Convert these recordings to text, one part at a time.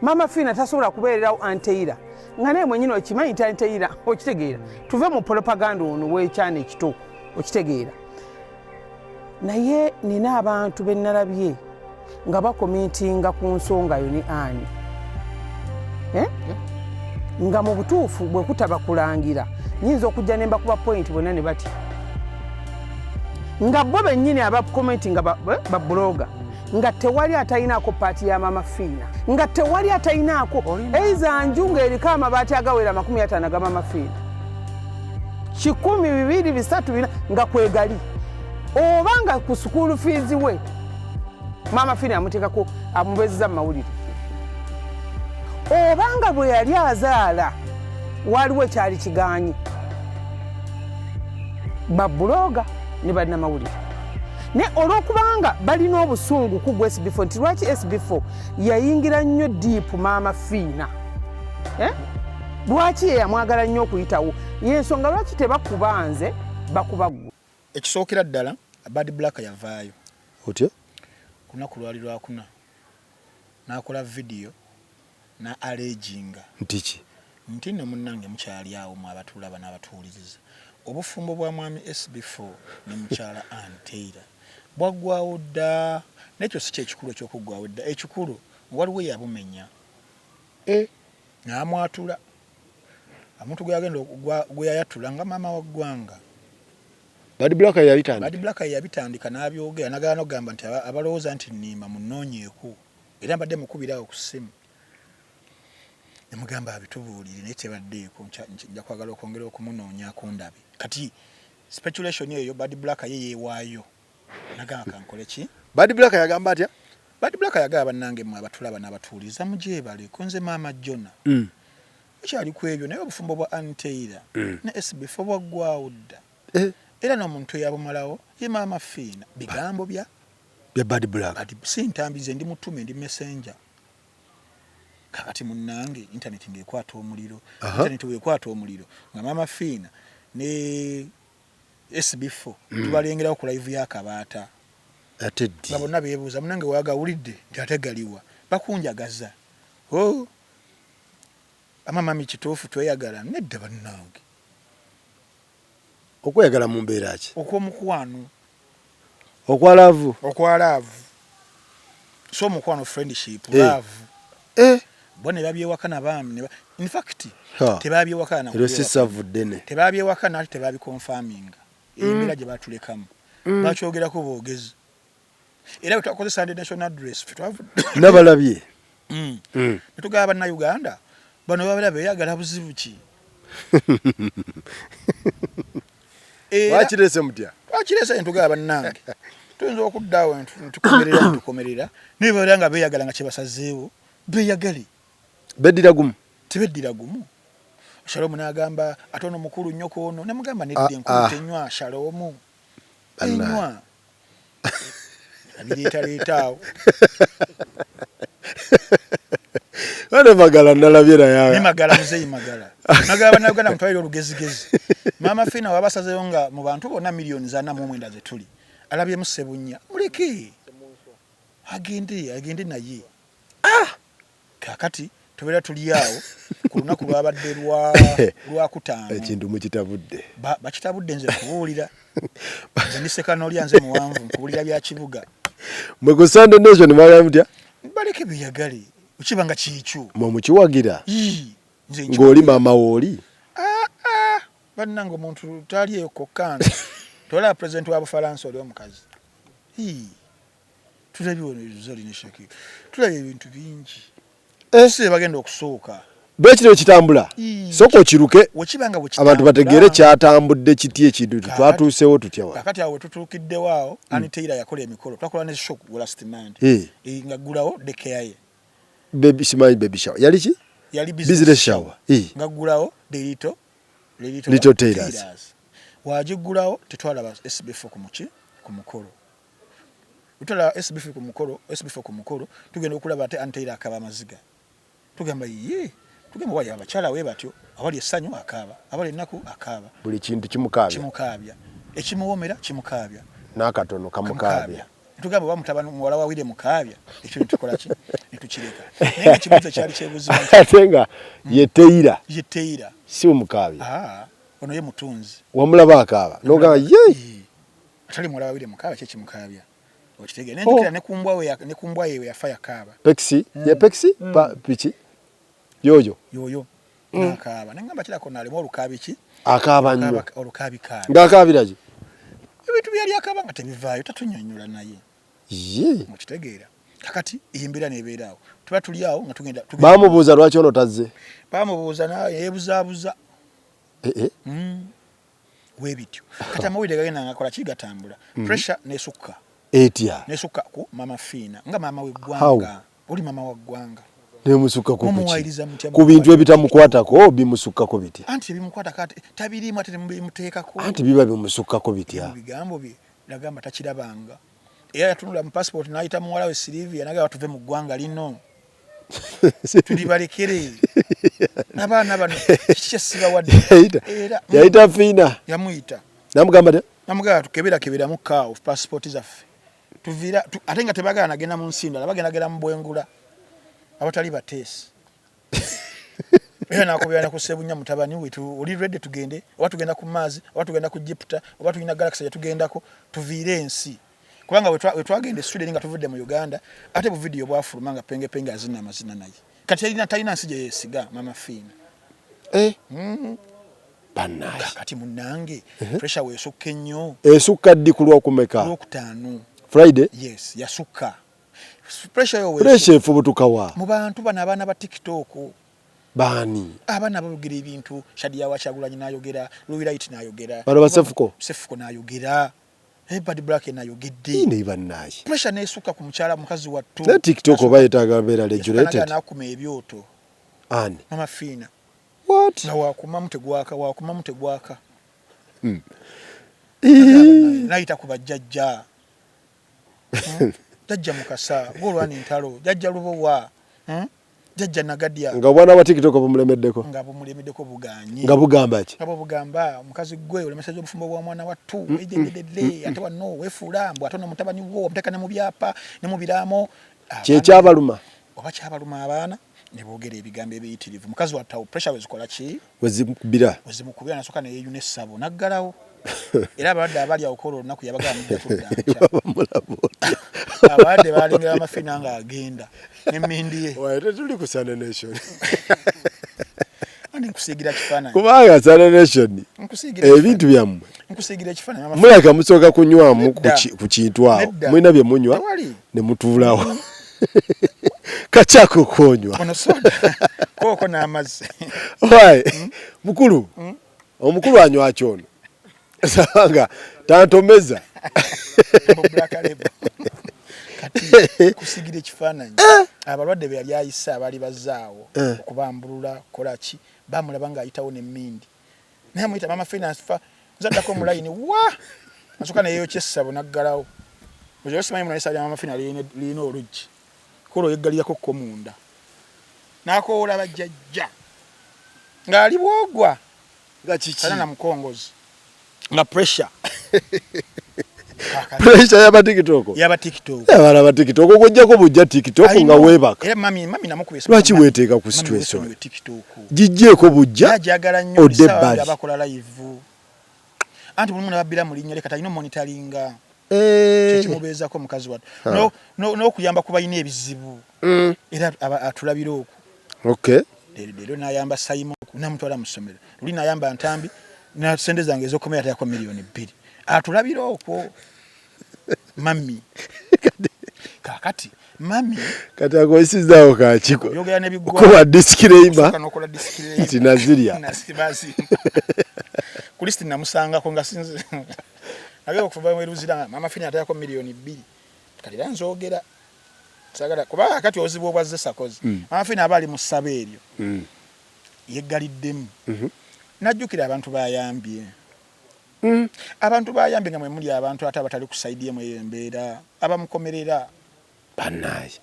Maama Fiina tasobola kubeererawo Anteira nga naye mwenyini okimanyi nti Anteira, okitegeera, tuve mu propaganda ono w'ekyana ekito, okitegeera. Naye nina abantu be nalabye nga bakomentinga ku nsonga yo ne ani, eh? Nga mu butuufu bwe kutaba kulangira nyinza okujja ne mbakuba point bonna ne batya, nga bo bennyini abakomentinga babuloga nga tewali atalinaako paati ya Maama Fiina, nga tewali atalinaako eiza nju ng'eriko amabaati agawera 50 ga Maama Fiina, 1,000, 2, 3, 4, nga kwegali, oba nga ku school fees we Maama Fiina yamuteekako amubeezeza mu mawulire, oba nga bwe yali azaala waliwo ekyali kigaanyi babuloga ne bannamawulire. Naye olw'okubanga balina obusungu ku gwe SB4 nti lwaki SB4 yayingira nnyo deep Maama Fiina, eh? Lwaki ye yamwagala nnyo okuyitawo, yensonga lwaki tebakuba nze bakuba ggwe. Ekisookera ddala, Bad Black yavaayo otyo ku lunaku lwali Lwakuna n'akola vidiyo na alleginga nti ki? Nti nno munnange mukyali awo mwe abatulaba n'abatuwuliriza, obufumbo bwa mwami SB4 ne mukyala Ann Taylor bwaggwawo dda. N'ekyo si kyekikulu eky'okuggwawo edda, ekikulu waliwo eyabumenya n'amwatula omuntu gweyagenda gweyayatula nga maama wa ggwanga. Bad Black yabitandika. Bad Black yabitandika n'abyogera nagala n'okugamba nti abalowooza nti nnimba munoonyeeko, era mbadde mukubira awo ku ssimu ne mugamba abitubuulire, naye tebaddeeko, nja kwagala okwongera okumunoonyaako ndabe. Kati speculation eyo Bad Black ye yeewaayo nagamba kankole ki. Bad Black yagamba atya? Bad Black yagamba bannange mmwe abatulaba n'abatuwuliriza mugyebale ko nze maama Jonah mukyali ku ebyo, naye obufumbo bwa Ann Taylor ne SB4 bwaggwawo dda, era n'omuntu eyabumalawo ye Maama Fiina. Bigambo bya bya Bad Black. Bad, si ntambi, nze ndi mutume, ndi messenger. Kakati munnange internet ng'ekwata omuliro, internet weekwata omuliro nga Maama Fiina ne SB4 tubalengerawo ku live ya Kabaata, ate ddi nga bonna beebuuza munnange wagawulidde nti ate galiwa, bakunjagaza oh ama mami kituufu tweyagala nedda bannange. Okweyagala mu mbeera ki? Okw'omukwano. Okwa love. Okwa love, so omukwano, friendship, love. Bo ne babyewakana bambi, in fact tebabyewakana. Eryo si ssavu ddene. Tebabyewakana ate tebabiconfirminga, embeera gye batulekamu bakyogerako boogezi, era bwe twakoze Sunday National Address ffe twavudde Nabalabye. Ne tugamba bannayuganda bano babeera beeyagala buzibu ki? Era Wakirese mutya? Twakirese ne tugamba bannange tuyinza okudda awo ne tukomerera naye babeera nga beeyagala nga kyebasazeewo beeyagale. Beddira gumu. Tebeddira gumu. Shalom n'agamba ate ono mukulu nnyo ku ono, ne mugamba nedda, enkulu tenywa. Shalom enywa abireetaleeta awo. Ane Magala nalabye naye. Ne Magala, muzeeyi Magala. Magala bannayuganda mutwalire olugezigezi. Maama Fiina waba asazeewo nga mu bantu bonna 49 million ze tuli alabyemu Ssebunya, muleke agende, agende naye. Kaakati tubeera tuli awo ku lunaku lwabadde Lwakutaano. Ekintu mukitabudde. Bakitabudde, nze nkubuulira. Nze ndi Sekanolya, nze muwanvu, nkubuulira bya kibuga. Mwe ku Sunday Nation mwagala mutya? Baleke beyagale, okiba nga kiikyo. Mwe mukiwagira? Ii, nze Ng'oli nkiwagira. Maama wooli? Ah, ah, bannange omuntu tali eyo kokka nti tolaba pulezidenti wa Bufalansa oli omukazi. Ii, tulabye wano Zari ne Shakira, tulabye ebintu bingi. Si bagenda okusooka. Bwekiro kitambula. Ii, Sooka okiruke wekiba nga bwe abantu kitambula. Bategeere kyatambudde kiti ekintu twatuusewo tutya wano. Kakati awo wetutuukiddewo awo, Ann Taylor yakola emikolo, twakola ne show last month nga ggulawo daycare ye. Baby, simanyi baby shower yali ki? Yali business business shower. Nga ggulawo the little Little Taylors. Taylors. Wagiggulawo tetwalaba SB4 ku muki ku mukolo. Bwe tutwalaba SB4 ku mukolo, SB4 ku mukolo, tugenda okulaba ate Ann Taylor akaba amaziga. Tugamba ye, tugamba wayi abakyala we batyo, awali essanyu akaaba, awali ennaku akaaba. Buli kintu kimukaabya. Kimukaabya. Ekimuwoomera kimukaabya. N'akatono kamukaabya. Netugamba oba mutabani muwala wa Wire Mukaabya, ekyo netukola ki, netukireka. Naye nga ekibuuzo kyali kyebuuzibwa nti Ate nga ye Teira. Ye Teira. Si Mukaabya. Ah, ono ye mutunzi. Wamulaba akaaba n'ogamba ye. Atali muwala wa Wire Mukaabya, ki ekimukaabya? Okitegeera? Nenjukira ne ku mbwa ye we yafa yakaaba. Pexi? Ye Pexi? Pa piki? Yoyo. Yoyo. Nakaaba. Nengamba kirako nalimu olukaabi ki? Akaaba nnyo. Olukaabi kaabi. Ng'akaabira ki? Ebintu byali akaaba nga tebivaayo, tatunyonnyola naye. Ye. Okitegeera? Kakati embeera n'ebeera awo. Tuba tuli awo nga tugenda. Baamubuuza lwaki ono tazze? Baamubuuza naye yeebuzaabuza. Weebityo. Kati amawulire gagenda nga gakola ki, gatambula. Pressure n'esukka. Etya? N'esukka ku Mama Fiina nga maama w'eggwanga. Oli maama wa ggwanga. Nemusukkako kuki? Ku bintu ebitamukwatako bimusukkako bitya? Anti ebimukwatako ate tabiriimu ate temubimuteekako. Anti biba bimusukkako bitya? Mu bigambo bye nagamba takirabanga. Era yatunula mu passport n'ayita muwala we Sylvia n'agamba tuve mu ggwanga lino. Tulibalekere. Abaana bano kiki kye sibawadde? Era yayita Fiina. Yamuyita. Namugamba atya? Namugamba tukebera keberamu kaawo passport zaffe. Tuvira ate nga tebagala nagenda mu nsi ndala, bagenda genda mu bwengula abatali bateesi. Era nakubira ne ku Ssebunya mutabani we, oli ready tugende, oba tugenda ku Mars, oba tugenda ku Jupiter, oba tulina galaxy gye tugendako, tuviire ensi. Kubanga we twagenda e Sweden nga tuvudde mu Uganda, ate bu video bwafuluma nga Penge Penge azina amazina naye. Kati talina nsi gye yeesiga Mama Fiina. Bannaye. Kati munnange, pressure weesukka ennyo. Esukka ddi ku Lwokumeka? Lwokutaano. Friday? Yes, yasukka. Pressure yo Pressure efubutuka wa? Mu bantu bano abaana ba TikTok. Baani? Abaana boogera ebintu, Shadia wa Kyagulanyi n'ayogera, Louis Light n'ayogera. Bano ba Sefuko? Sefuko n'ayogera. Bad Black n'ayogedde. Naye bannaye. Pressure n'esukka ku mukyala mukazi wattu. Naye TikTok oba yeetaaga beera regulated. N'akuma ebyoto. Ani? Mama Fiina. What? Nga wakumamu tegwaka, wakumamu tegwaka. Nayita ku bajjajja. Jjajja Mukasa, gw'olwana entalo, jjajja Lubowa, jjajja Nagadya. Nga obwana bwa TikTok bumulemeddeko? Nga bumulemeddeko bugaanye. Nga bugamba ki? Nga bwebugamba omukazi gwe olemesezza obufumbo bwa mwana wattu, ejegededde, ate wano weefuula mbu ate ono mutabani wo omuteeka ne mu byapa ne mu biraamo. Kye kyabaluma? Oba kyabaluma abaana ne boogera ebigambo ebiyitirivu. Mukazi wattu awo pressure we zikola ki? We zimukubira. We zimukubira nasooka ne yeeyuna essabo n'aggalawo. Era abalwadde abaali awo kw'olwo olunaku yabagamba mujja kudda nkya. Bamulaba otya? Abalwadde baalengera Mama Fiina ng'agenda n'emmindi ye. Waye tetuli ku Sunday Nation. Anti nkusiigira kifaananyi. Kubanga Sunday Nation ebintu byammwe. Nkusiigira ekifaananyi. Mulabika musooka kunywamu ku kintu awo. Mulina bye munywa ne mutuulawo. Kakyako konywa. Ono soda. Kooko n'amazzi. Waye mukulu. Omukulu anywa kyono. Sanga tantomeza. Kati kusigira ekifaananyi. Abalwadde be yali ayise abaali bazzaawo okubambulula kukola ki, bamulaba ng'ayitawo n'emmindi. Naye amuyita Mama Fiina fa nzaddako mu layini wa asooka ne yeeyokya essabo n'aggalawo. Oyo simanyi muno essabo lya Mama Fiina lirina oluggi. Kola oyeggalirako ko munda. N'akoowola bajjajja. Ng'ali bwogwa. Nga kiki? Talina na mukongozi. Nga pressure. Pressure y'aba TikTok. Y'aba TikTok. Y'aba ba TikTok okujjako bujja TikTok nga weebaka. Era mami namukuba esimu. Lwaki weeteeka ku stress oyo? Giggyeko bujja. Njagala nnyo odde ebbali. Abakola live. Anti buli muntu ababbira mu linnya lye kati alina omonitoringa. Kyekimubeezako mukazi wattu. N'okuyamba ku balina ebizibu. Era atulabira okwo. Okay. Leero n'ayamba Simon n'amutwala mu ssomero. Luli n'ayamba Ntambi na ssente zange ez'okukomera yatayako 2,000,000. Atulabira okwo. Mami. Kaakati mami. Kati akozesezaawo kakiko. Oyogera n'ebiggwa. Kuba disclaimer. N'okola disclaimer. Nti nazirya. Nazirya. Ku list namusangako nga sinze. Nagenda okuva mu Eruzira nga Mama Fiina yatayako 2,000,000. Kati era nzoogera. Sagala kuba kati obuzibu obwazze sakozi. Mama Fiina aba ali mu ssabo eryo. Yeggaliddemu. Najjukira abantu bayambye. Abantu bayambye nga mwe muli abantu ate abatali ku side ye mu eyo embeera abamukomerera. Bannaye.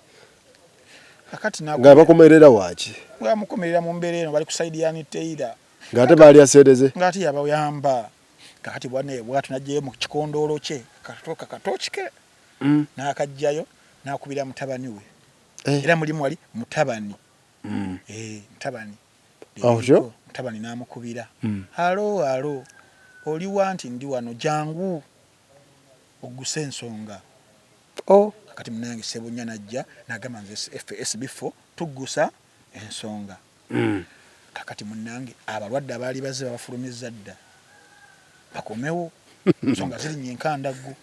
Kakati nga bakomerera waaki? Nga bamukomerera mu mbeera eno bali ku side ya Niteira. Ng'ate baalya ssente ze? Ng'ate yabayamba. Kakati bw'anaye bw'atyo n'aggyayo mu kikondoolo kye kakatooki ke. N'akajjayo n'akubira mutabani we. Era mulimu wali mutabani. Mutabani. Otyo? Mutabani n'amukubira. Hello, hello, oliwa? Nti ndi wano, jangu ogguse ensonga. Oh. Kakati munange Sebunya najja n'agamba, nze SB4 tuggusa ensonga. Kakati munange abalwadde abaali bazze babafulumizza dda, bakomewo, ensonga zirinnya enkandaggo,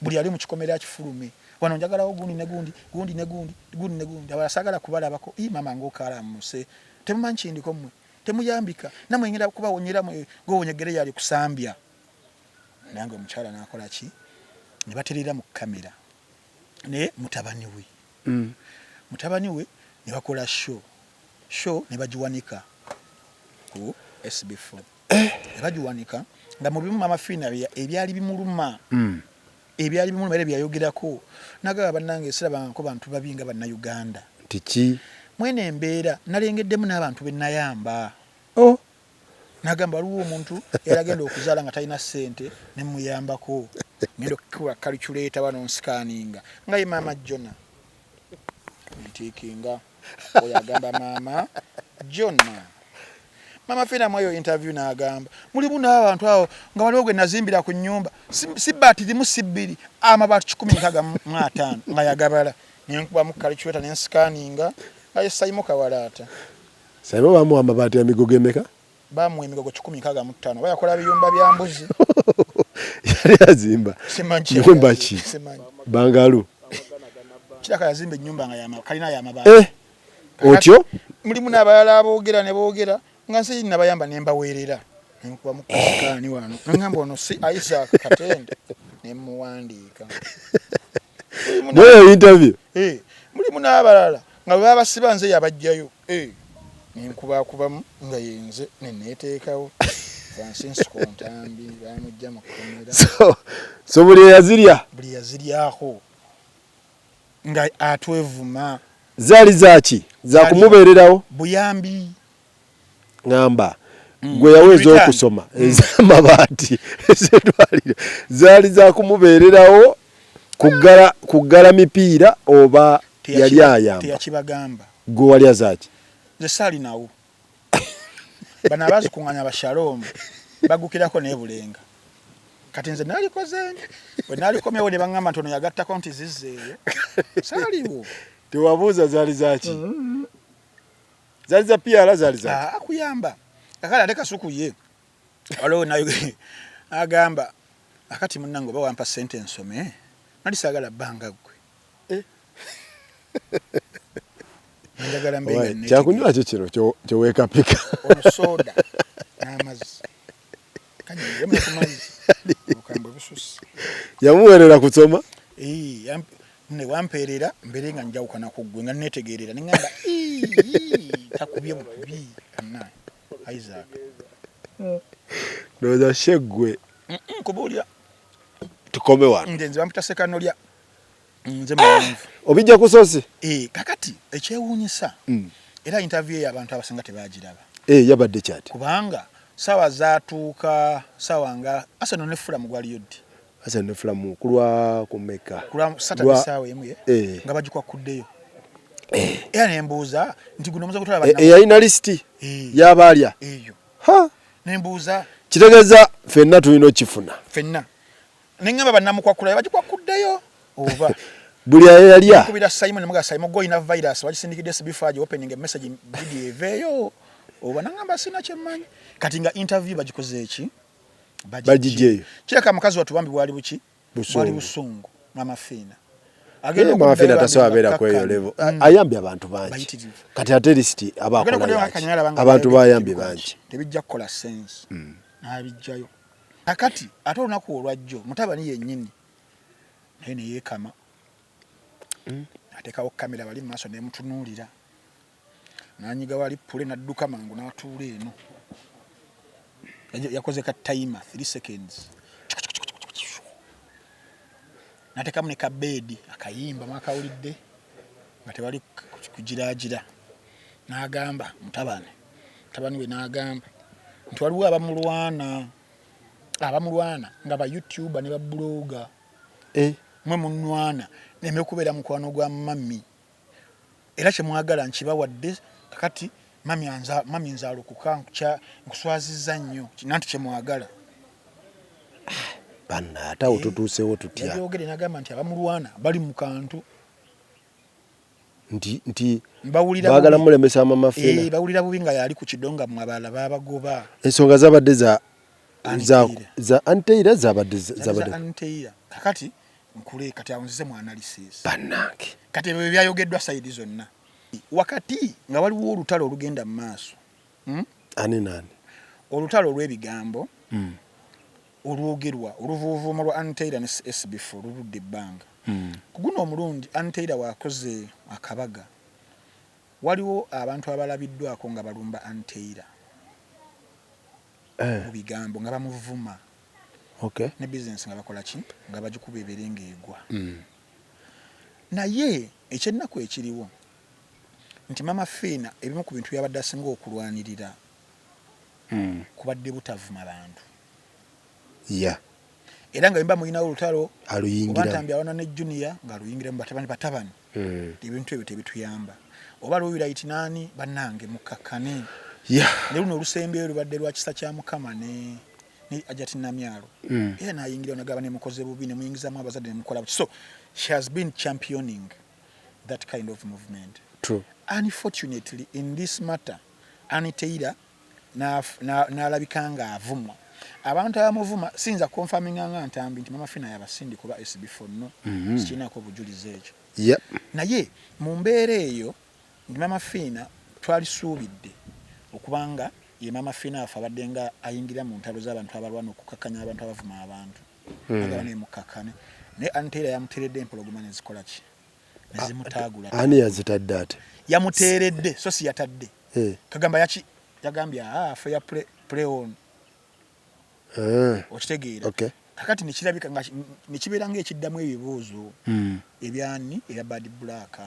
buli ali mu kikomera akifulume. Wano njagalawo gundi ne gundi, gundi ne gundi, gundi ne gundi, abalala saagala kubalabako. Ii, maama ng'okalamuse, temumanyi kindiko mmwe, temuyambika namwe, ngenda kubawonyera gwewonyegere yali kusambya. Nange omukyala n'akola ki, ne baterera mu kamera ne mutabani we. Mutabani we ne bakola show, show ne bagiwanika ku SB4, ne bagiwanika nga mu bimu Mama Fiina ebyali bimuluma, ebyali bimuluma era byayogerako, nagaba, bannange, sirabangako bantu babi nga Bannayuganda. Nti ki? Mwene embeera nalengeddemu n'abantu be nayamba. Oh. Nagamba waliwo omuntu yali agenda okuzaala nga talina ssente, nemuyambako, ngenda okukuba calculator wano nscanninga nga ye maama Jona, ntickinga oyo agamba maama Jona. Mama Fiina mweyo interview n'agamba mulimu n'abantu awo nga waliwo gwe nazimbira ku nnyumba, si bbaati limu si bbiri, amabaati 165 nga yagabala, nenkubamu calculator nenscanninga nga ye Saimo Kawalaata. Saimo bamuwa amabaati ya migogo emeka? Bamuwa emigogo 165, oba yakola biyumba bya mbuzi. Yali azimba Simanyi. nyumba ki? Simanyi. Bangalu. Kiraka yazimba ennyumba nga kalina y'amabaati. Eh, otyo. Mulimu n'abalala aboogera ne boogera nga nsi nabayamba ne mbaweerera, nenkubamu kasikaani wano nangamba ono si Isaac Katende, nemuwandiika. Mweyo interview. Eh, mulimu n'abalala nga bwe babasiba nze yabajjayo. Eh, nenkubakubamu nga yenze neneeteekawo Francisco Ntambi bamujja mu kkomera. So buli eyazirya. Buli yaziryako nga atwevuma. Zaali zaki? Za kumubeererawo? Buyambi. Ŋŋamba gwe yawa ez'okusoma, ez'amabaati, ez'eddwaliro, zaali za kumubeererawo kuggala mipiira oba yali ayamba? Teyakibagamba. Gwe walya zaaki? Nze saalinawo. Bano abazikuŋŋanya Abashalom bagukirako n'ebulenga. Kati nze nalikoze nti bwe nalikomyewo ne baŋŋamba nti ono yagattako nti zizzeeyo, saaliwo. Tewabuuza zaali zaaki? Zaali za PR, zaali zaaki? Akuyamba kakale ate Kasuku ye waliwo nayo agamba akati munnange oba wampa ssente nsome, nali saagala bbanga ggwe. Eh. Njagala mbe nga neetegeera. Kyakunywa ki kino kyoweekapika? Ono soda n'amazzi, kanyweremu ku mazzi, obukambwe bususse. Yamuweerera kusoma? Eh, ne wampeerera mbeere nga njawukana ku ggwe nga neetegeerera, ne ŋŋamba, "Ii, takubye bukubi annaye Isaac." Ndowooza sheggwe. Nkubuulira. Tukome wano. Nze bampita Sekanolya, nze muwanvu. Obijja ku sosi. Eh, kakati ekyewuunyisa, era interview eyo abantu abasinga tebagiraba. Eh, yabadde kyati. Kubanga saawa zaatuuka saawa nga Arsenal ne Fulham gwaliyo ddi? Arsenal ne Fulham kulwa kumeka? Kulwa Saturday saawa 1 ye. Nga bagikwakuddeyo, era nembuuza nti guno omuze gutwala Eyalina lisiti y'abaalya. Eyo. Ha! Nembuuza. Kitegeeza ffenna tulina okifuna. Ffenna, neŋŋamba bannamukwakula bagikwakuddeyo oba? Buli ayalya. Kubira Simon, muga Simon goyina virus bagisindikidde SB4 opening a message video eveeyo oba? Naŋŋamba sina kyemmanyi. Kati nga interview bagikoze eki? Bagigyeyo. Kiraka mukazi wattu bambi bwali buki? Busungu. Bwali busungu. Mama Fiina Mama Fiina tasobola beera kweyo level. Ayambye abantu bangi. Bayitirivu. Kati ate lisiti aba Agenda akola kuddayo yaki? akanyala banga Abantu bayogedde bayambye tebikola bangi. ki? Tebijja kukola sense. N'abijjayo. Kakati ate olunaku olwajjo mutabani yennyini naye ne yeekama, ateekawo kamera bali mu maaso nemutunuulira, n'anyiga wali play, n'adduka mangu n'atuula eno. Yakoze ka timer 3 seconds, n'ateekamu ne kabeedi akayimba mwakawulidde nga tewali kugiraagira, n'agamba mutabani we, n'agamba nti waliwo abamulwana nga ba YouTuber ne ba blogger. Eh. Mwe munwana neme kubeera mukwano gwa mami, era kyemwagala nkibawadde. Kakati mami anza mami nzalukuka nkuswazizza nnyo nanti kyemwagala. Banna, ate awo tutuusewo tutya? Yabyogere nagamba nti abamulwana bali mu kantu. Nti Mbawulira baagala bubi. mulemesa Mama Fina. Eh, bawulira bubi nga yali ku kiddo nga mmwe abalala babagoba. Ensonga zabadde za za Anteira. Za Anteira zabadde zabadde zabadde Anteira. Kakati nkule kati awo nzize mu analysis. Bannange. Kati ebyo byayogeddwa side zonna wakati nga waliwo olutalo olugenda mu maaso. Ani nani? Olutalo olw'ebigambo olwogerwa oluvuuvuumo lwa Anteira ne SB4 luludde ebbanga. Ku guno omulundi Anteira wakoze akabaga, waliwo abantu abalabiddwako nga balumba Anteira mu bigambo nga bamuvuma ne bizinesi nga bakola ki, nga bagikuba ebeere ng'egwa. Naye ekyennaku ekiriwo nti Mama Fiina ebimu ku bintu byabadde asinga okulwanirira kubadde butavuma bantu. Era nga bemba mulinawo olutalo oba Aluyingiramu. Ntambi awana ne Junior ng'aluyingiramu batabani batabani, ebintu ebyo tebituyamba. Oba luwiraiti naani, bannange mukakkane. Ne luno olusembyeyo lubadde lwa kisa kya Mukama ne Ajati Namyalo, era n'ayingira nagaba ne mukoze bubi ne muyingizamu abazadde ne mukola buki. So she has been championing that kind of movement. True. Unfortunately, in this matter Aniteira n'alabika nga avumwa. Abantu abamuvuma siyinza confirminga nga Ntambi nti Mama Fina yabasindika oba SB4, no, sikirinako obujulizi ekyo. Naye mu mbeera eyo nti Mama Fina twalisuubidde okubanga ye Mama Fina afe abadde nga ayingira mu ntalo z'abantu abalwana okukakkanya abantu abavuma abantu, agaba nemukakkane, naye Anteira yamuteeredde empologoma nezikola ki, nezimutaagula. Ani yazitadde ate? Yamuteeredde so si yatadde. Kagamba yaki yagambye, ah, fair play, play on. Okitegeera? Okay. Kakati nekirabika nga nekibeera ngaekiddamu ebibuuzo ebyani, ebya Bad Black.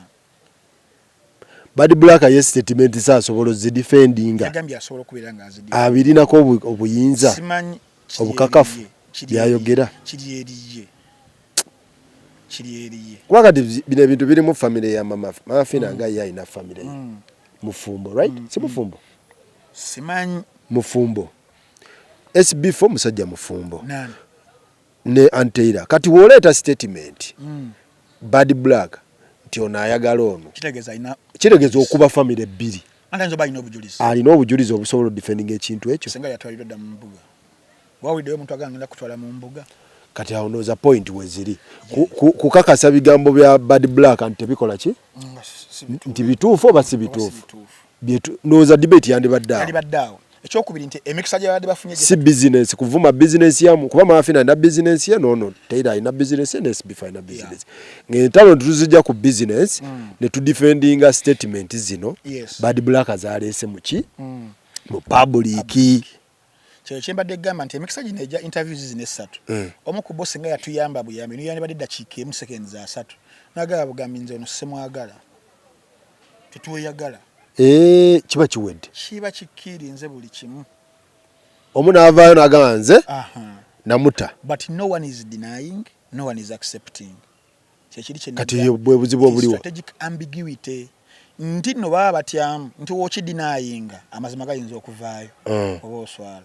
Bad Black ye statement sa asobola ozidefendinga? Yagambye asobola okubeera nga azidi Abirinako obuyinza? Simanyi kiri Obukakafu eriye, kiri byayogera. Kiri eriye, kiri eriye. Kuba kati bino ebintu birimu famire ya Mama Fina, nga ye alina famire ye, mufumbo, right? Si mufumbo? Simanyi. Mufumbo. SB4 musajja mufumbo. Nani? Ne Anteira. Kati woleeta statement Bad Black nti ono ayagala ono, Kitegeeza alina kitegeeza okuba famire bbiri. Anti ayinza oba alina obujulizi. Alina obujulizi obusobola odefendinga ekintu ekyo. Singa yatwalirwa dda mu mbuga. Wawuliddeyo omuntu agamba ngenda kutwala mu mbuga? Kati awo ndowooza point weziri. Kukakasa bigambo bya Bad Black nti tebikola ki, Nga si bituufu. Nti bituufu oba si Oba si bituufu. bituufu. Ndowooza debate yandibadde awo. Yandibadde awo. Ekyokubiri nti emikisa gye babadde bafunye Si business, kuvuma business yamu, kuba Mama Fina alina business ye, nono Taylor alina business ye, ne SB4 alina business. Ng'entalo ntituzijja ku business ne tudefendinga statement zino Bad Black zaleese mu ki, mu public. Kyeyo kyembadde gamba nti emikisa gino egya interviews zino essatu, omu ku bo singa yatuyamba buyambi, niyo yandibadde eddakiika 1 seconds 30, nagamba bugambi nze ono simwagala, tetweyagala. Eh, kiba kiwedde. Kiba kikkirinze buli kimu. Omu n'avaayo n'agamba nze namuta. But no one is denying, no one is accepting. Kyekiri kye Kati eyo bwe buzibu obuliwo. Strategic ambiguity nti nno baba batyamu nti wookidenyinga amazima gayinza okuvaayo, oba oswala,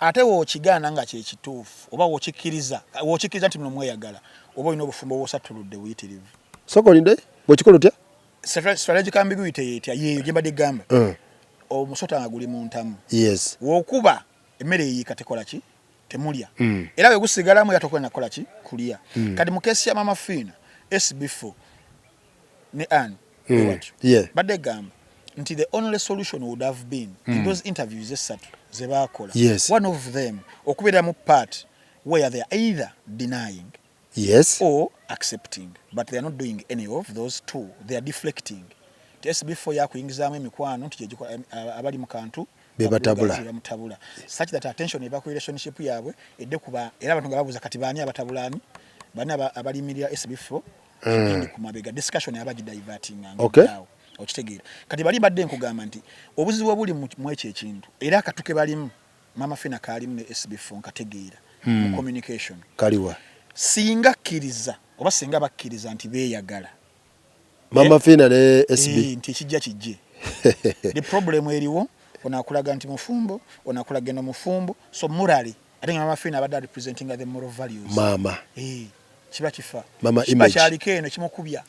ate wookigaana nga kyekituufu, oba wookikkiriza wookikkiriza nti muno mweyagala, oba olina obufumbo bw'osattuludde buyitirivu. Sooka olinde, bw'okikola otya? Strategic ambiguity yetya yeeyo gye mbadde gamba. Omusota nga guli mu ntamu, wookuba emmere eyiika tekola ki, temulya. Era bwe gusigalamu era tokola nakukola ki, kulya. Kati mu case ya Mama Fiina, SB4 ne Ann, watyo badde gamba nti the only solution would have been in those interviews essatu ze baakola, one of them okubeeramu part where they are either denying or accepting, but they are not doing any of those two. They are deflecting nti SB4 yakuyingizaamu emikwano nti gyegikola abali mu kantu Be batabula. Bamutabula such that attention eva ku relationship yaabwe edde kuba, era abantu nga babuuza kati baani abatabula, ani, baani abalimirira SB4 kipindi ku mabega, discussion aba gidivertinga. Awo okitegeera. Kati bali badde nkugamba nti obuzibu obuli mu ekyo ekintu, era akatuke balimu Mama Fina kaalimu ne SB4, nkategeera mu communication. Kaliwa? Singa kkiriza Oba singa bakkiriza nti beeyagala. Mama Fina ne SB. Nti ekijja kijje. The problem eriwo, ono akulaga nti mufumbo, ono akulaga eno mufumbo, so morally ate nga Mama Fina abadde representing the moral values. Mama. Kiba kifa. Mama Kiba image. Kyaliko eno kimukubya.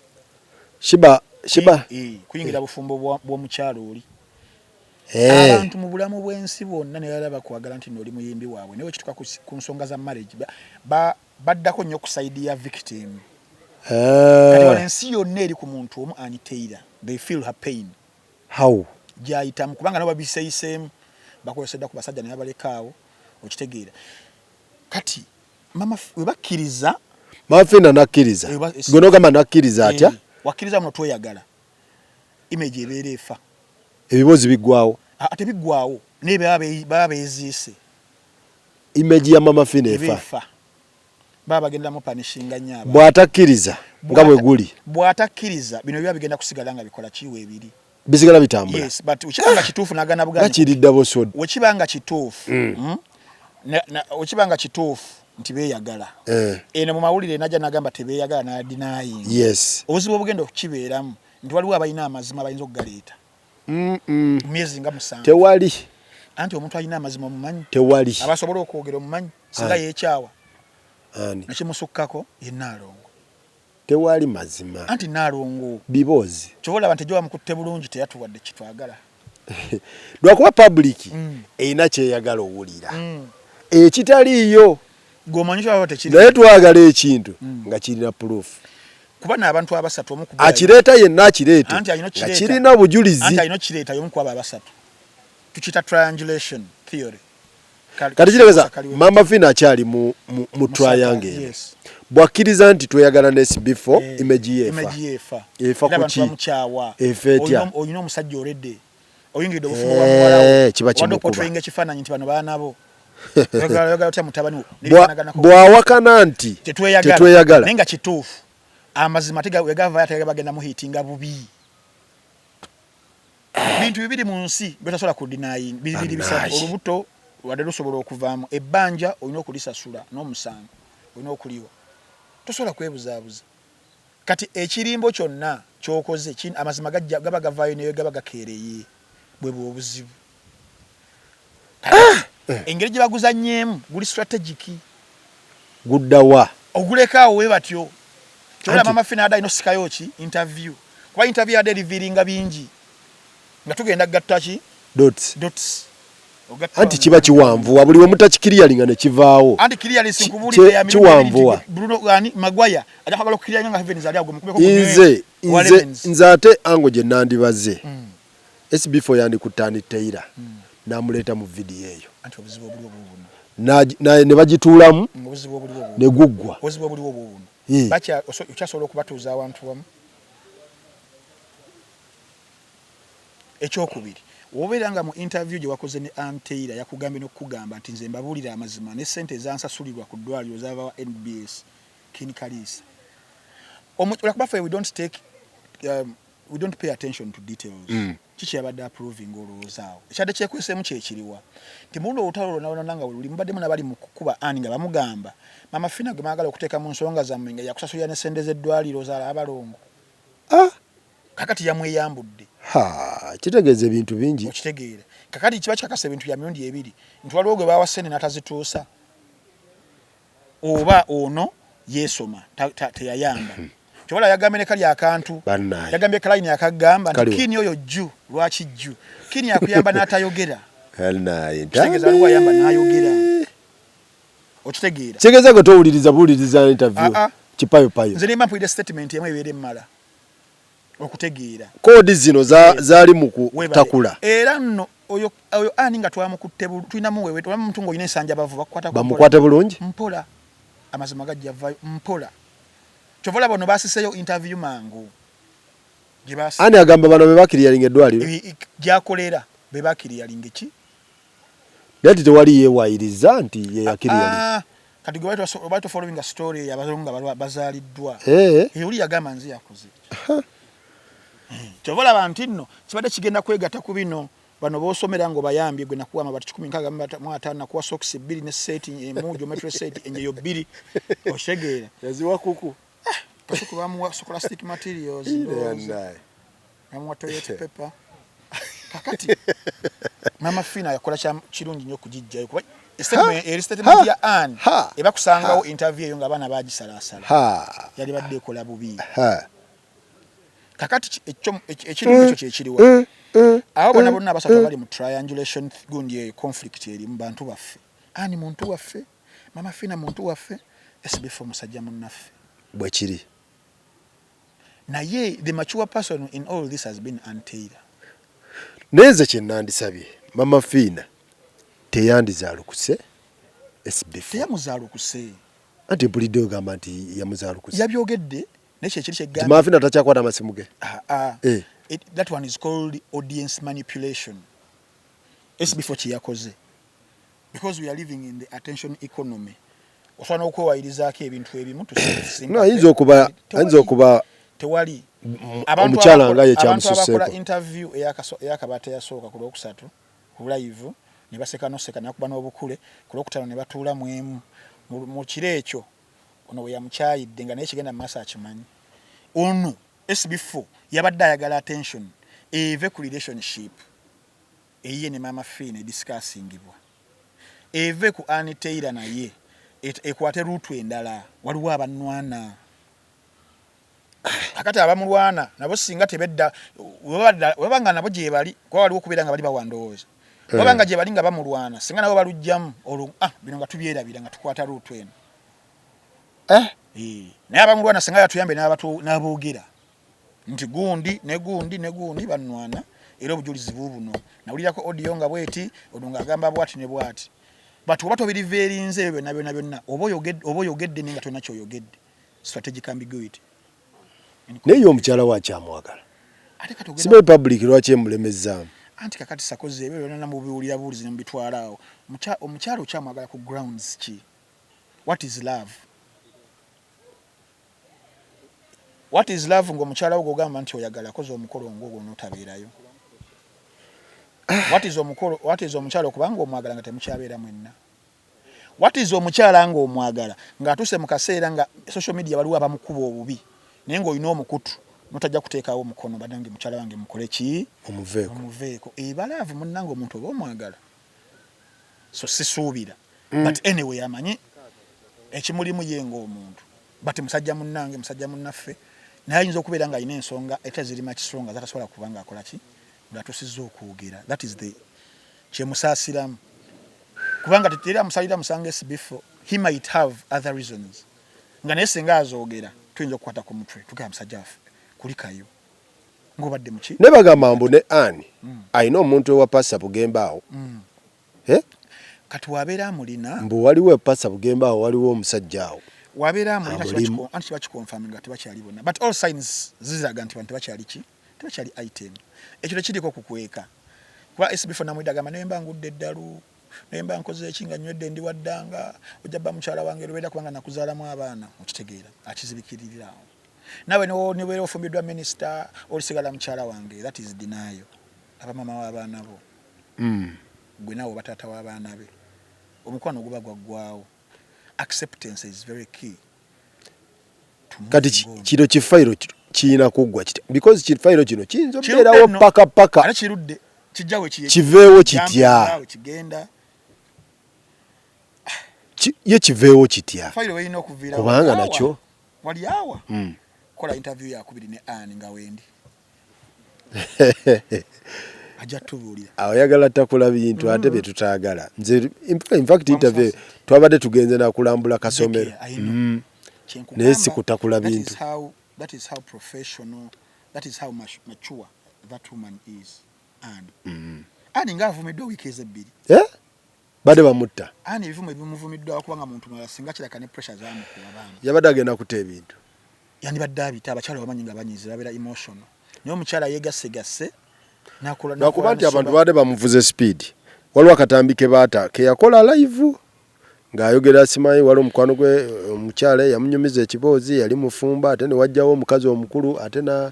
Shiba Shiba. Kuyingira bufumbo bw'omukyalo oli. Abantu mu bulamu bw'ensi bwonna ne balaba bakwagala nti nno oli muyimbi waabwe, naye wekituuka ku nsonga za marriage baddako nnyo ku side ya victim. Kati wano ensi yonna eri ku muntu omu, Ann Taylor. They feel her pain. How? Gyayitamu, kubanga nabo babiseyiseemu, bakozesedda ku basajja naye abalekaawo, okitegeera. Kati mama we bakkiriza Mama Fina nakkiriza. Gwe n'ogamba nakkiriza atya? Wakkiriza muno tweyagala, image ebeera efa. Ebibuuzi biggwawo. Ate biggwawo, naye baba beeziise. Image ya Mama Fina eba efa. Efa, baba bagenda mu punishinga nnyo abantu. Bw'atakkiriza nga bwe guli. Bw'atakkiriza, bino biba bigenda kusigala nga bikola kiwa ebiri. Bisigala bitambula. Yes, but wekiba nga kituufu n'agaana nga bugaanyi. Kiri double sword. Wekiba nga kituufu, wekiba nga kituufu nti beeyagala, eno mu mawulire najja n'agamba tebeeyagala, n'adenying. Obuzibu obugenda okukibeeramu nti waliwo abalina amazima abayinza okugaleeta mu myezi nga 7. Tewali. Anti omuntu alina amazima omumanyi. Tewali. Abasobola okwogera omumanyi singa Ani? yeekyawa Ani? nekimusukkako ye Naalongo. Tewali mazima. Anti Naalongo Biboozi. Kyova olaba nti ejjo bamukutte bulungi, teyatuwadde kitwagala. Lwakuba public erina kyeyagala owulira ekitaliiyo. Gweomanyi kyaba tekiri. Naye twagala ekintu nga kirina proof. Kuba n'abantu abasatu, omu ku bo Akireeta yenna akireete Anti alina nga okukireeta. kirina obujulizi. Anti alina okukireeta y'omu ku abo abasatu. Tukiyita triangulation theory. Kati kitegeeza Kaliwo. Mama Fina akyali mu triangle eno. Bw'akkiriza nti tweyagala ne SB4, image ye efa. Image ye efa. Efa Era ku abantu ki? bamukyawa. Efa etya? Olina omusajja oledde oyingidde obufumbo bwa muwalawo. Kiba Obadde kimukuba. oportrayinga ekifaananyi nti bano baana bo. Oyagala otya mutabani wo? Nebifaanaganako. Bw'awakana nti Tetweyagala. tetweyagala. Naye nga kituufu. Amazima ate wegavayo ate bagenda muhiitinga bubi. Bintu bibiri mu nsi by'otasobola kudenying, bibiri, bisatu. Bannaaye. Olubuto wadde lusobola okuvaamu, ebbanja olina okulisasula, n'omusango olina okuliwa, tosobola kwebuzaabuza. Kati ekirimbo kyonna kyokoze, amazima gajja gaba gavaayo naye gaba gakeereye. Bwe bwe obuzibu. Kati engeri gye baguzanyeemu guli strategic. Guddawa? Ogulekaawo we batyo kyobola. Anti- Mama Fina adde alina osikayo ki interview, kuba interview yadde eriviiringa bingi nga tugenda gatta ki dots. Dots. Ogatta Anti wano. Kiba kiwanvuwa buli we mutakikiriyalinga ne kivaawo. Anti clearance nkubuulidde ya mirundi Kiwanvuwa. ebiri nti Bruno ani Maguire ajja kwagala okukiriya nga Heavens ali awo mukubeko ku Nze wa nze Levens. Nze ate ango gye nandibaze, SB4 yandikutte Ann Taylor n'amuleeta mu vidiyo eyo. Anti obuzibu obuliwo bubuno. Ne bagituulamu Obuzibu obuliwo bubuno. ne guggwa. Obuzibu obuliwo bubuno. Okyasobola okubatuuza awantu wamu. Ekyokubiri, wobeera nga mu interview gye wakoze ne Ann Taylor yakugambye n'okukugamba nti nze mbabuulira amazima ne ssente ezansasulirwa ku ddwaliro zaava wa NBS Kin Kaliisa. Olwakuba ffe we don't take we don't pay attention to details. Kiki yabadde approving olowooza awo ekyadde kyekweseemu kyekiriwa nti muluno olutalo lwonna lwonna nga weluli mubaddemu nabali mu kukuba ani nga bamugamba Mama Fina gwe mwagala okuteeka mu nsonga zammwe nga yakusasulira ne ssente z'eddwaliro zaala abalongo. Kakati yamweyambudde. Ha, kitegeeza ebintu bingi. Okitegeera, kakati kiba kikakasa ebintu bya mirundi ebiri nti waliwo gwe bawa ssente n'atazituusa oba ono yeesoma teyayamba. Kyobola yagambye ne kali akantu. Bannaye. Yagambye kalayini akagamba nti Kaliwa. Kini oyo jju lwaki jju Kini akuyamba n'atayogera. Bannaye. Kitegeeza waliwo ayamba n'ayogera, okitegeera? Kitegeeza gwe towuliriza buwuliriza interview. Ah, ah. Kipayopayo. Nze nemba mpulidde statement emu ebeera emmala okutegeera. Koodi zino zaali mu Weebale. kutakula. Era nno oyo ani nga twamukutte tulinamu wewe tulinamu omuntu ng'olina ensanja bavu bakukwatako mpola. Bamukwate bulungi. Mpola, amazima gajja vaayo mpola. Kyova olaba ono basiseyo interview mangu gye Ani agamba bano be bakiriyalinga eddwaliro? Gyakolera be bakiriyalinga ki. Naye ti tewali yeewayiriza nti ye yakiriyalinga. Ah, kati gwe bali tofollowinga story eyo abazungu nga bazaaliddwa. Oli yagamba nze yakoze. Kyova olaba nti nno kibadde kigenda kwegatta ku bino bano b'osomera ng'obayambye gwe nakuwa amabati 165, nakuwa sokisi bbiri ne seeti emu, geometry set enjeyo bbiri, okitegeera? Yaziwa kuku. Kasuku bamuwa scholastic materials, ndowooza. Bamuwa toilet paper. Kakati Mama Fina yakola kya kirungi nnyo okugijjayo, kuba eri statement ya Ann eba kusangawo interview eyo ng'abaana bagisalaasala, yali badde ekola bubi. Kakati ekirimu ekyo kyekiriwa, abo bonna bonna abasatu abali mu triangulation gundi eyo, conflict erimu bantu baffe. Ann muntu waffe, Mama Fina muntu waffe, SB4 musajja munnaffe. Bwe kiri. Naye the mature person in all this has been Ann Taylor. Naye nze kye nandisabye, Mama Fiina teyandizaalukuse SB4. Teyamuzaalukuse. Anti mpulidde ogamba nti yamuzaalukuse. Yabyogedde, naye kyekiri kyegambye. Mama Fiina takyakwata amasimu ge. Ah, ah. Eh. That one is called audience manipulation. SB4 kye yakoze. Because we are living in the attention economy. Osobola n'okwewayirizaako ebintu ebimu. No, ayinza okuba Tewali. Omukyala nga ye Abantu abakola kyamususeeko. interview eyakabaata eyasooka ku Lwokusatu ku live ne baseka noseka, nakuba n'obukule ku Lwokutaano ne batuula mu emu mu kiro ekyo, ono we yamukyayidde nga naye kigenda mu maaso akimanyi. Ono SB4 yabadde ayagala attention eve ku relationship eyiye ne Mama Fiina ediscussingibwa, eve ku Ann Taylor, naye ekwate route endala. Waliwo abanwana kakati abamulwana nabo singa tebedda weba nga nabo gyebali, kuba waliwo okubeera nga bali bawandowooza waba nga gyebali nga bamulwana, singa nabo balugjamu olwo, ah, bino nga tubyerabira nga tukwata route eno. Eh? Eh, naye abamulwana singa yatuyambe n'aboogera nti gundi ne gundi ne gundi banwana, era obujulizi buubuno, nawulirako audio nga bweti, ono ng'agamba bwati ne bwati. But oba tobiriveerinze ebyo byonna byonna byonna, oba oyogedde naye nga tolina kyoyogedde, strategic ambiguity. Naye ye omukyala we akyamwagala? Ate kati ogenda Simanyi public lwaki emulemezzaamu. Anti kakati sakoze ebyo byonna mubiwulira buwulizi ne mubitwala awo. Omukyala okyamwagala ku grounds ki? What is love? What is love ng'omukyala wo gw'ogamba nti oyagala akoze omukolo ng'ogwo n'otabeerayo? What is omukolo? What is omukyala okubanga omwagala nga temukyabeera mwenna? What is omukyala ng'omwagala ng'atuuse mu kaseera nga social media waliwo abamukuba obubi, naye ng'olina omukutu notajja kuteekawo omukono, "Banange, mukyala wange mukole ki?" Omuveeko. Omuveeko. Eba love, munnange, omuntu oba omwagala. So sisuubira, but anyway amanyi ekimulimu ye ng'omuntu. But musajja munnange, musajja munnaffe, naye ayinza okubeera ng'alina ensonga etaziri makisonga zatasobola kuba ng'akola ki ng'atusizza okwogera. That is the kyemusaasiramu, kubanga teri amusalira musango SB4. He might have other reasons nga naye singa azoogera tuyinza okukwata ku mutwe tugamba, "Musajja waffe, kulikayo ng'obadde muki." Naye bagamba mbu ne Ann alina omuntu ewa Pasa Bugembe awo. Eh? Kati wabeera amulina. Mbu waliwo epasa Bugembe awo, waliwo omusajja awo. Wabeera amulina. Amulimu. Anti kiba kiconfirm nga tebakyali bonna, but all signs ziraga nti bantu tebakyali ki, tebakyali item. Ekyo tekiriko kukweka, kuba SB4 namwidde agamba, "Naye mba ngudde eddalu, naye mba nkoze eki nga nywedde, ndi waddanga ojja bba mukyala wange lubeera, kubanga nakuzaalamu abaana." Okitegeera, akizibikirira awo. Naawe nibeera ofumbiddwa minisita, olisigala mukyala wange. That is denial. Abamama w'abaana bo, gwe naawe oba taata w'abaana be, omukwano guba gwaggwawo. Acceptance is very key to Kati moving on. Kino kifayiro kiyina kuggwa kitya? Because kifayiro kino kiyinza Kirudde obeerawo nno. paka paka. Ate kirudde kijjawe. Kiveewo kitya? Kigenda. Ye kiveewo kitya? Fayiro werina okuviira Kubanga nakyo wali awa kola interview yakubiri ne Ann nga wendi, ajja tubuulira. Oyagala takula bintu ate bye tutaagala. Nze in fact interview twabadde tugenze nakulambula kasomero. I know. Kyenkugamba, Naye si kutakula that bintu. is that is how professional, that is how mature that woman is. Ann, Ann ng'avumiddwa wiiki ezebbiri. Eh? Badde bamutta. Ann ebivumo ebimuvumiddwa kubanga muntu mulala singa kiraka ne pressure zamukuba baana. Yabadde agenda kuta ebintu. Yandibadde abita abakyala bamanyi nga banyiize, babeera emotional, naye omukyala yeegasegasse nakola. Lwakuba nti abantu babadde bamuvuze speed. Waliwo akatambi ke baata ke yakola live ng'ayogera, simanyi waliwo omukwano gwe omukyala yamunyumiza ekiboozi, yali mufumba, ate ne wajjawo omukazi omukulu ate na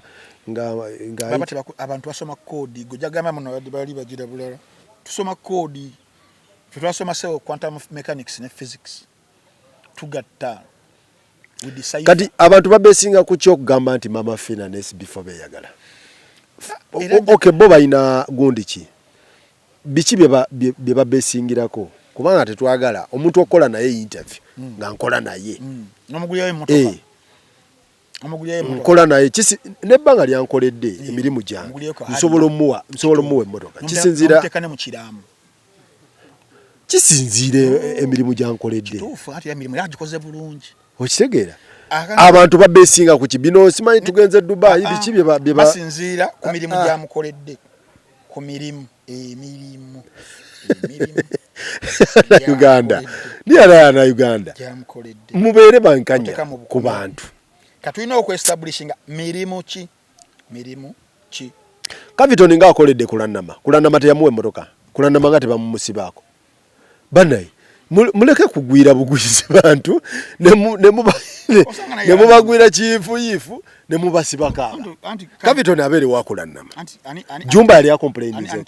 nga nga Baba abantu basoma code. Gwe jagamba muno badde bali bagira bulala. Tusoma code, ffe twasoma sewo quantum mechanics ne physics, tugatta. Kati abantu babesinga ku kyokugamba nti Mama Fina ne SB4 beyagala. Okay, bo balina gundi ki? Biki bye babesingirako? Kubanga tetwagala omuntu okukola naye interview nga nkola naye. N'omugulirayo emmotoka. Nkola naye kisi nebbanga lyankoledde emirimu gyange nsobola omuwa nsobola omuwa emmotoka kisinziira kisinziira emirimu gyankoledde okitegeera abantu babesinga ku kibino simanyi tugenze Dubai biki bye basinziira ku mirimu gyamukoledde ku mirimu emirimu na Uganda niyalaya na Uganda mubeere bankanya ku bantu katulina okuestablishinga mirimu ki mirimu ki Caviton nga akoledde kulanama kulanama teyamuwa emmotoka kulanama nga tebamumusibaako banaye muleke kugwira bugwizi bantu nemubagwira kiyifuyifu nemubasibako aba Caviton abeere wakulanama Jumba yali akomplainizeko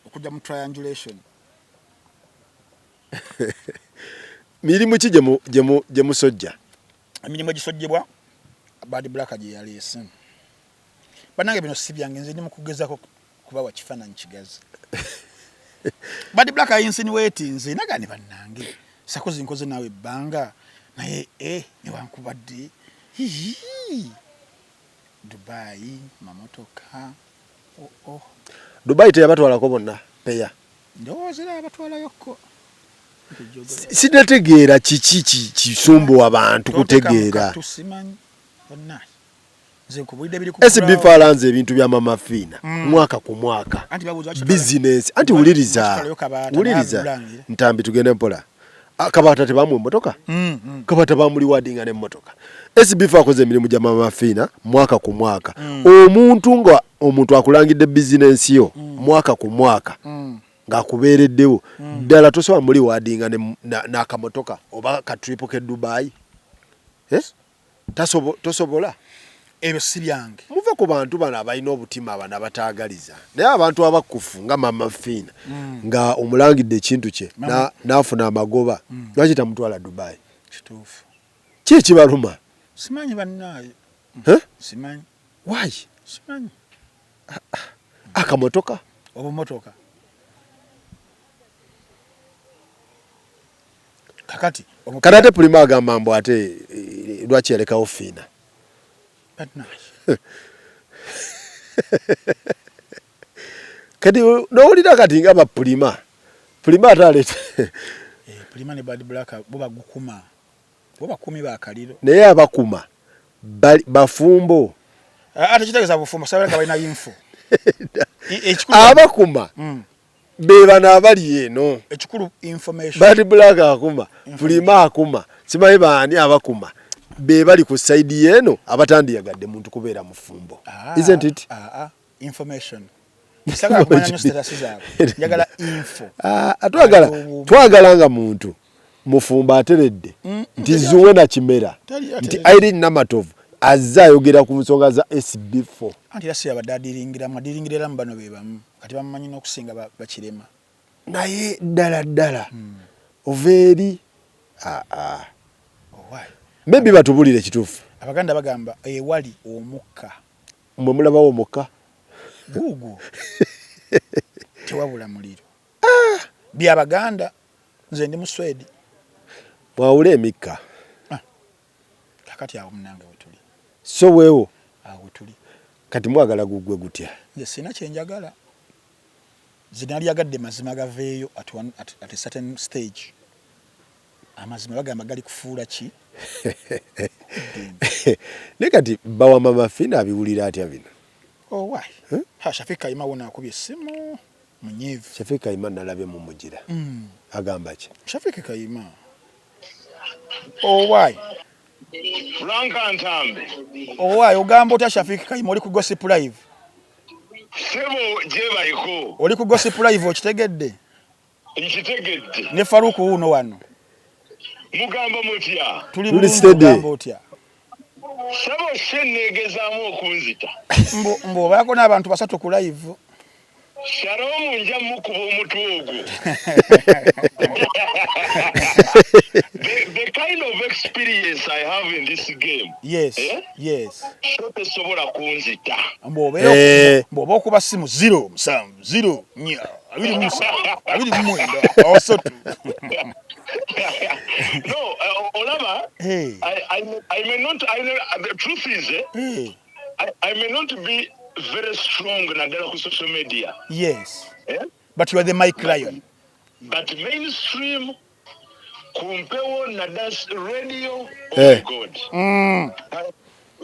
okujja mu triangulation mirimu ki gye musojja emirimu egisojjebwa Bad Black gye yaleese bannange bino si byange nze ndi mu kugezako kubawa kifaananyi kigazi Bad Black ayinsinuatinze naga ne bannange sakozi nkoze naawe ebbanga naye eh, newankubadde Dubai mamotoka oh, oh. Dubai teyabatwalako bonna peya ndowooza era yabatwalayokko sinategeera kiki kisumbuwa bantu kutegeera SB alanze ebintu bya Mama Fiina mm. mwaka ku mwaka bizinensi anti wuliriza wuliriza Ntambi tugende mpola ah, Kabaata tebamuwa emmotoka mm, mm. Kabaata bamuliwadinga n'emmotoka SB akoze emirimu gya Mama Fiina mwaka ku mwaka omuntu nga omuntu akulangidde bizinensi yo mwaka ku mwaka ng'akubeereddewo ddala tosobola muliwadinga n'akamotoka oba katripu ke Dubai eh? Tosobola ebyo si byange muve ku bantu bano abalina obutima bano abataagaliza naye abantu abakufu nga Mama Fiina mm. nga omulangidde ekintu kye n'afuna amagoba mm. lwaki tamutwala Dubai kituufu ki ekibaluma simanyi bannaaye simanyi why simanyi ah, ah. akamotoka obumotoka kakati kati ate pulima agamba mbu ate eh, lwaki yalekawo fiina kati nowulira kati nga bapulima pulima ate aleta eh, pulima ne bad black bo bagukuma bo bakumi bakaliro naye abakuma bafumbo ah, ate kitegeeza bufumbo sabala balina info abakuma mm. Bebano abali eno. Ekikulu information. Bad Black akuma, Fulima akuma, simanyi baani abakuma. Bebali ku side yeno abatandiyagadde muntu kubeera mufumbo. Ah, Isn't it? Ah, ah, information. Sagala kumanya nyo status zaabwe. Njagala info. Ah, twagala twagala nga muntu mufumbo ateredde mm, nti Zuwena Kimera nti Irene Namatovu azze ayogera ku nsonga za SB4. Anti era si yabadde adiringiramu, adiringira era mu bano be bamu. Kati bamumanyi n'okusinga bakirema. Naye ddala ddala hmm. ova eri aa ah, ah. maybe batubulire kituufu. Abaganda bagamba ewali omukka. Mwe mulabawo omukka? Guugwo tewabula muliro. Ah! Bya Baganda nze ndi Muswedi. Mwawule emikka. Ah. Kakati awo munange wetuli. So wewo. Awo wetuli. Kati mwagala gugwe gutya? Nze sina kyenjagala. Nze nalyagadde mazima gaveeyo at, one, at, at a certain stage. Amazima bagamba gali kufuula ki? Naye kati bawa mama Fina abiwulira atya bino? Oh, why? Huh? Ha, Shafik Kayima wona akubye essimu munyiivu. Shafik Kayima nalabye mu mugira. Mm. Agamba ki? Shafik Kayima. Oh, why? Frank Ntambi. Oh, why? Ogamba otya Shafik Kayima oli ku Gossip Live? Sebo gyebaliko. Oli ku Gossip Live okitegedde? Nkitegedde. Ne Faruku wuuno wano. Mugamba mutya? Tuli bulungi ogamba otya? Sebo she neegezaamu okunzita. Mbu mbu obaako n'abantu basatu ku live. Shalom nja mukuba omutwe ogwo. The kind of experience I have in this game. Yes. Eh? Yes. So tesobola kunzita. Mbwobeera mbwoba okuba simu 0 7 0 4 27 29 osatu. No, olaba. Hey. I may not, the truth is, Hey. I may not be very strong naddala ku social media. Yes. Eh? But you are the Mike Lion. But mainstream kumpewo naddala radio, oh Eh. my God.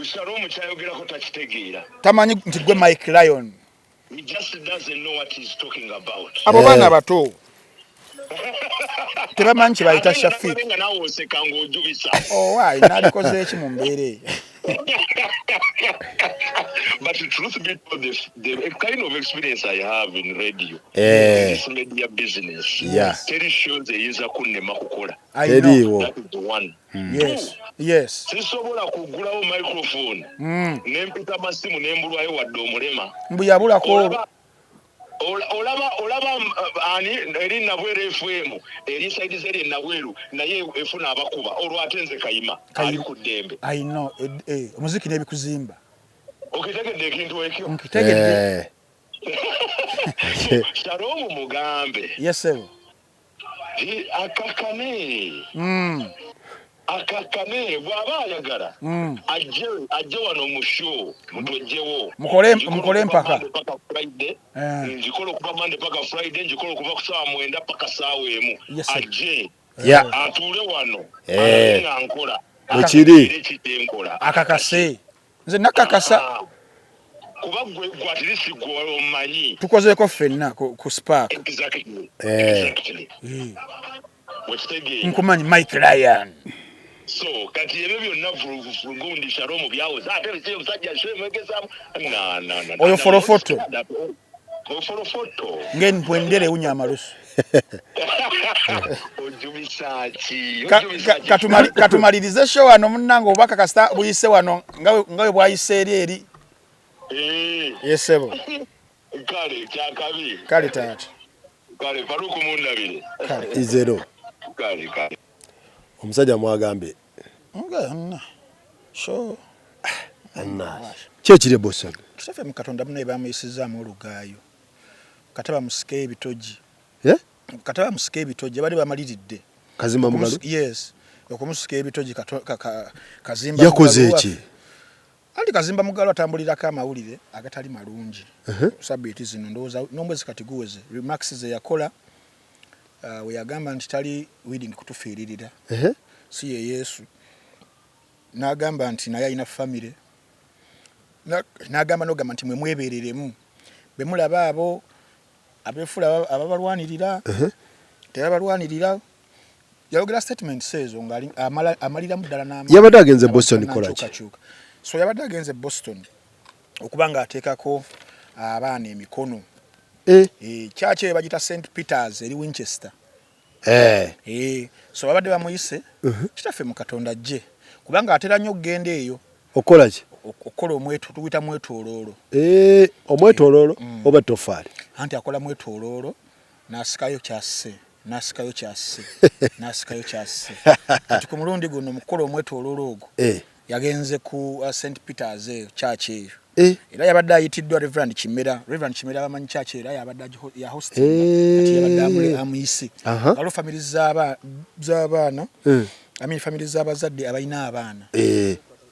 Shalom kyayogerako takitegeera. Tamanyi nti gwe Mike Lion. He just doesn't know what he's talking about. Abo Eh. baana bato. Tebamanyi kye bayita Ate nga Shafiq. nababe nga naawe oseka ng'ojubisa. Oh, why? Nalikoze eki mu mbeera eyo? But truth be told, the kind of experience I have in radio, Eh. this media business, Yeah. teri shows eyinza kunnema kukola. I know. Teriiwo. That is the one. Yes. Yes. Sisobola kugulawo microphone ne mpita masimu ne mbulwayo wadde omulema. Mbu yabulako Olaba ani eri Nabweru FM eri side zeri Nabweru naye efuna abakuba olwo ate nze Kayima ali ku ddembe. I know. Omuziki n'ebikuzimba. Okitegedde ekintu ekyo? Nkitegedde. Eh. Shalom mugambe Yes, sir. Akakane akakane bw'aba ayagala ajje wano mu show mutwejjewo. Mukole empaka. Monday paka Friday. Eh. Njikola okuva Monday paka Friday, njikola okuva ku ssaawa 9 paka ssaawa 1. Yes, sir. Ajje Yeah. atuule wano Eh. alabe nga nkola. Bwe kiri. Era ekitenkola. Akakase. Nze nakakasa. Ah. Kuba gwe at least gwe omanyi. Tukozeeko ffenna ku Spark. Exactly. Eh. Exactly. Wekitegeera. Nkumanyi Mike Lion. So kati ebyo byonna gundi Shalom byawoza ate biki omusajja shemwegezaamu na na na. Oyo forofoto. Oyo forofoto. Ng'empwendere ewunya amalusu. Ojubisa ki? Ojubisa ki? Katumalirize show wano munnange obubaka kasita buyise wano nga bwe bwayise eri eri. Eh. Yes, sebo. Kale kyakabi. Kale taata. Kale Faruku mundabire. Kale. Izero. Kale kale. Omusajja mwagambye. Nga nna. Sure. Anna. Ki ekiri e Boston? Kitaffe mu Katonda munnaye bamuyisizaamu olugaayo. Kata bamusike ebitogi. Eh? Kata bamusike ebitogi abadde bamaliridde. Kazimba Mugalu? Yes. Okumusika ebitogi Kazimba Yakoze Mugalu eki? waffe. Anti Kazimba Mugalu atambulirako amawulire agatali malungi. Sabbiiti zino ndowooza n'omwezi kati guweze. Remarks ze yakola we yagamba nti tali willing kutufiiririra. Si ye Yesu. N'agamba nti naye alina famire. N'agamba n'ogamba nti mwe mwebereremu. Be mulaba abo abeefuula ababalwanirira, tebabalwanirira. Yayogera statements ezo ng'ali amaliramu ddala n'amaanyi. Yabadde agenze Boston kukola ki? N'akyukakyuka. So yabadde agenze Boston okuba ng'ateekako abaana emikono. Eh. Church eyo bagiyita St Peters eri Winchester. Eh. So babadde bamuyise kitaffe mu Katonda ajje kubanga atera nnyo okugenda eyo. Okukola ki? Okukola omweto, tuguyita mwetooloolo. Omwetooloolo oba ettofaali? Anti akola mwetooloolo n'asikayo kyasse, n'asikayo kyasse, n'asikayo kyasse. Kati ku mulundi guno mu kukola omwetooloolo ogwo yagenze ku St Peters eyo, church eyo. Era yabadde ayitiddwa Reverend Kimera. Reverend Kimera bamanyi church era yabadde ya hosting. Kati yabadde amuyise. Waliwo family z'abaana. I mean family z'abazadde abalina abaana.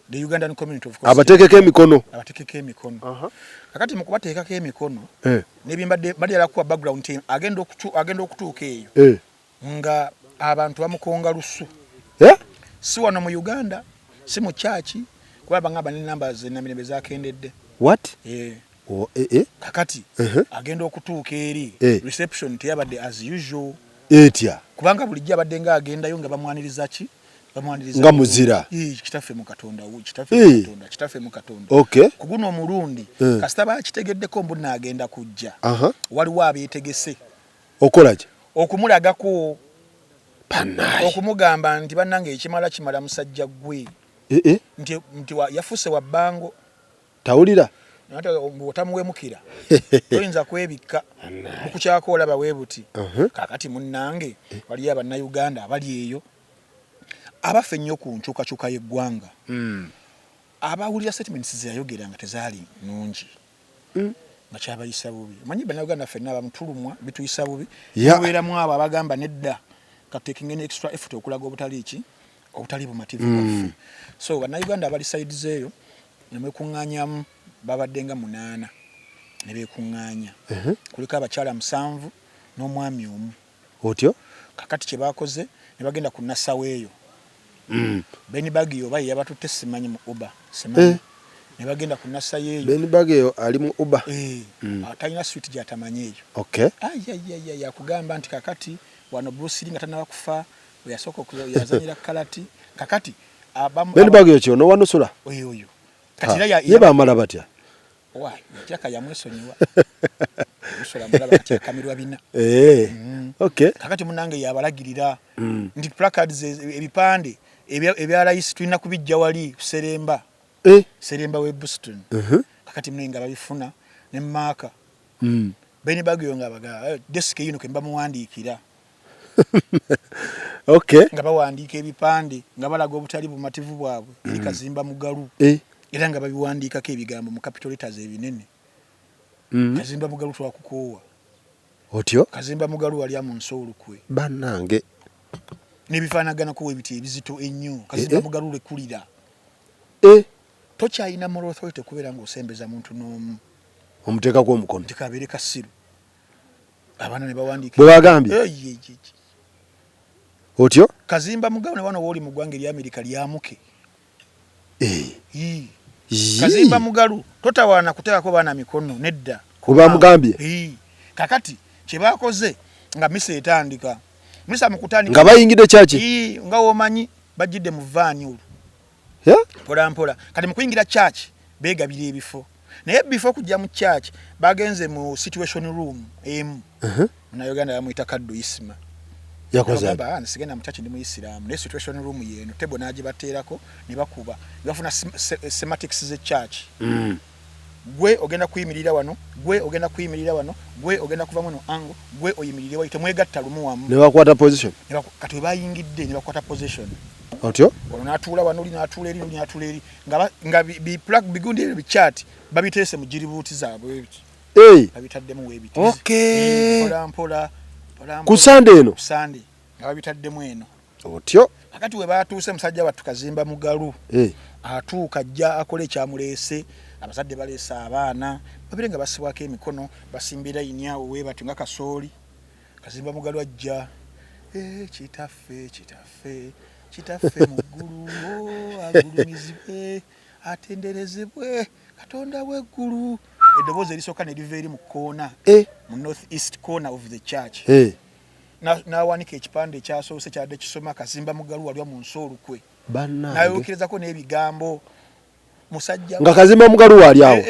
The Ugandan community of course. Abateekeko emikono. Abateekeko emikono. Kakati mu kubateekako emikono, n'ebimbadde badde yalakuwa background team, agenda okutuuka eyo. Nga abantu bamukonga lusu. Si wano mu Uganda, si mu church, kuba bangamba ne numbers Namirembe zakendedde. What? Oh, Kakati agenda okutuuka eri, reception teyabadde as usual. Etya? Kubanga bulijjo abadde nga agendayo nga bamwaniriza ki? Bamwaniriza Nga muzira. Kitaffe mu Katonda, kitaffe mu Katonda, kitaffe mu Katonda. Ku guno omulundi, kasita bakitegeddeko mbu nnaagenda kujja. Waliwo abeetegese. Okola ki? Okumulagako. Bannaye. Okumugamba nti bannange ekimala kimala musajja ggwe. Nti yafuuse wa bbango. Tawulira? Ate bw'otamuwemukira toyinza kwebikka bukukyako olaba weebuti. Kaakati munnange waliyo Abannayuganda abali eyo abafa ennyo ku nkyukakyuka y'eggwanga abawulira statements ze yayogera nga tezaali nnungi nga kyabayisa bubi. Omanyi Bannayuganda ffenna abamu tulumwa bituyisa bubi, tubeeramu abo abagamba nedda katutekinge ne extra effort okulaga obutali ki obutali bumativu bwaffe. So Bannayuganda abali sides eyo ne mwekuŋŋaanyamu babadde nga munaana ne beekuŋŋaanya. Kuliko abakyala musanvu n'omwami omu. Otyo? Kakati kye baakoze ne bagenda ku Nassau eyo. Ben Baggio oba ye yabatutte simanyi mu Uber simanyi. Ne bagenda ku Nassau eyo. Ben Baggio ali mu Uber? Eh, talina street gy'atamanyi eyo. Okay. Ayayaya yakugamba nti kakati wano Bruce Lee nga tannaba kufa we yasooka yazanyira kalati kakati abamu Ben Baggio ki ono wanusula? Oyo oyo. Kati era ya Ye bamala batya? Wa, yakiraka yamwesonyiwa. Musula mulaba kati akamirwa bina. Okay. Kakati munange yabalagirira nti placards ebipande ebya layisi tulina kubijja wali Seremba. Seremba we Boston. Kakati munange nga babifuna ne maaka. Ben Baggio nga baga desk yino ke mbamuwandiikira. Okay. Nga bawandiika ebipande nga balaga obutali bumativu bwabwe eri Kazimba Mugalu. Era nga babiwandiikako ebigambo mu capital letters ebinene. Kazimba Mugalu twakukoowa. Otyo? Kazimba Mugalu walya mu nsi olukwe. Bannange. N'ebifaanaganako webiti ebizito ennyo. Kazimba Mugalu lekulira. Tokyalina moral authority kubeera ng'osembeza muntu n'omu. Omuteekako omukono. Nti kabeere kasiru. Abaana ne bawandiika. Bwe bagambye? Otyo? Kazimba Mugalu ne wano w'oli mu ggwanga erya Amerika lyamuke. Kazimba Mugalu totawaana kuteekako baana mikono nedda. Bwe bamugambye? Kakati kye baakoze nga misa etandika. Misa mu kutandika nga bayingidde kyaki? Nga w'omanyi bajjidde mu vaani olwo. Mpola mpola. Kati mu kuyingira church beegabira ebifo. Naye before kujja mu church bagenze mu situation room emu. Munnayuganda bamuyita Kaddu Isma. Yakoze atya? Nze sigenda mu church ndi muyisiraamu naye situation room yeeno table n'agibateerako ne bakuba ne bafuna semantics ze church. Gwe ogenda kuyimirira wano, gwe ogenda kuyimirira wano, gwe ogenda kuva muno angle, gwe oyimirire wali temwegatta lumu wamu. Ne bakwata position. Kati we bayingidde ne bakwata position. Otyo? Ono n'atuula wano, oli n'atuula eri, oli n'atuula eri nga nga bi plug bigundi ebyo bi chart babiteese mu giribuuti zaabwe ebyo. Babitaddemu weebiti. Okay. Mpola mpola mpola. Ku Sunday eno? Ku Sunday nga babitaddemu eno. Otyo? Kakati we baatuuse musajja wattu Kazimba Mugalu atuuka ajja akola ekyamuleese, abazadde baleese abaana babire nga basibwako emikono basimbye layini awo we batyo nga kasooli. Kazimba Mugalu ajja kitaffe kitaffe kitaffe mu ggulu agulumizibwe atenderezebwe Katonda w'eggulu. Eddoboozi erisooka ne liva eri mu kkoona mu north east corner of the church. N'awanika ekipande ekyasoose kyadde kisoma Kazimba Mugalu walya mu nsi olukwe. N'ayokerezako n'ebigambo musajja nga Kazimba Mugalu waali awo.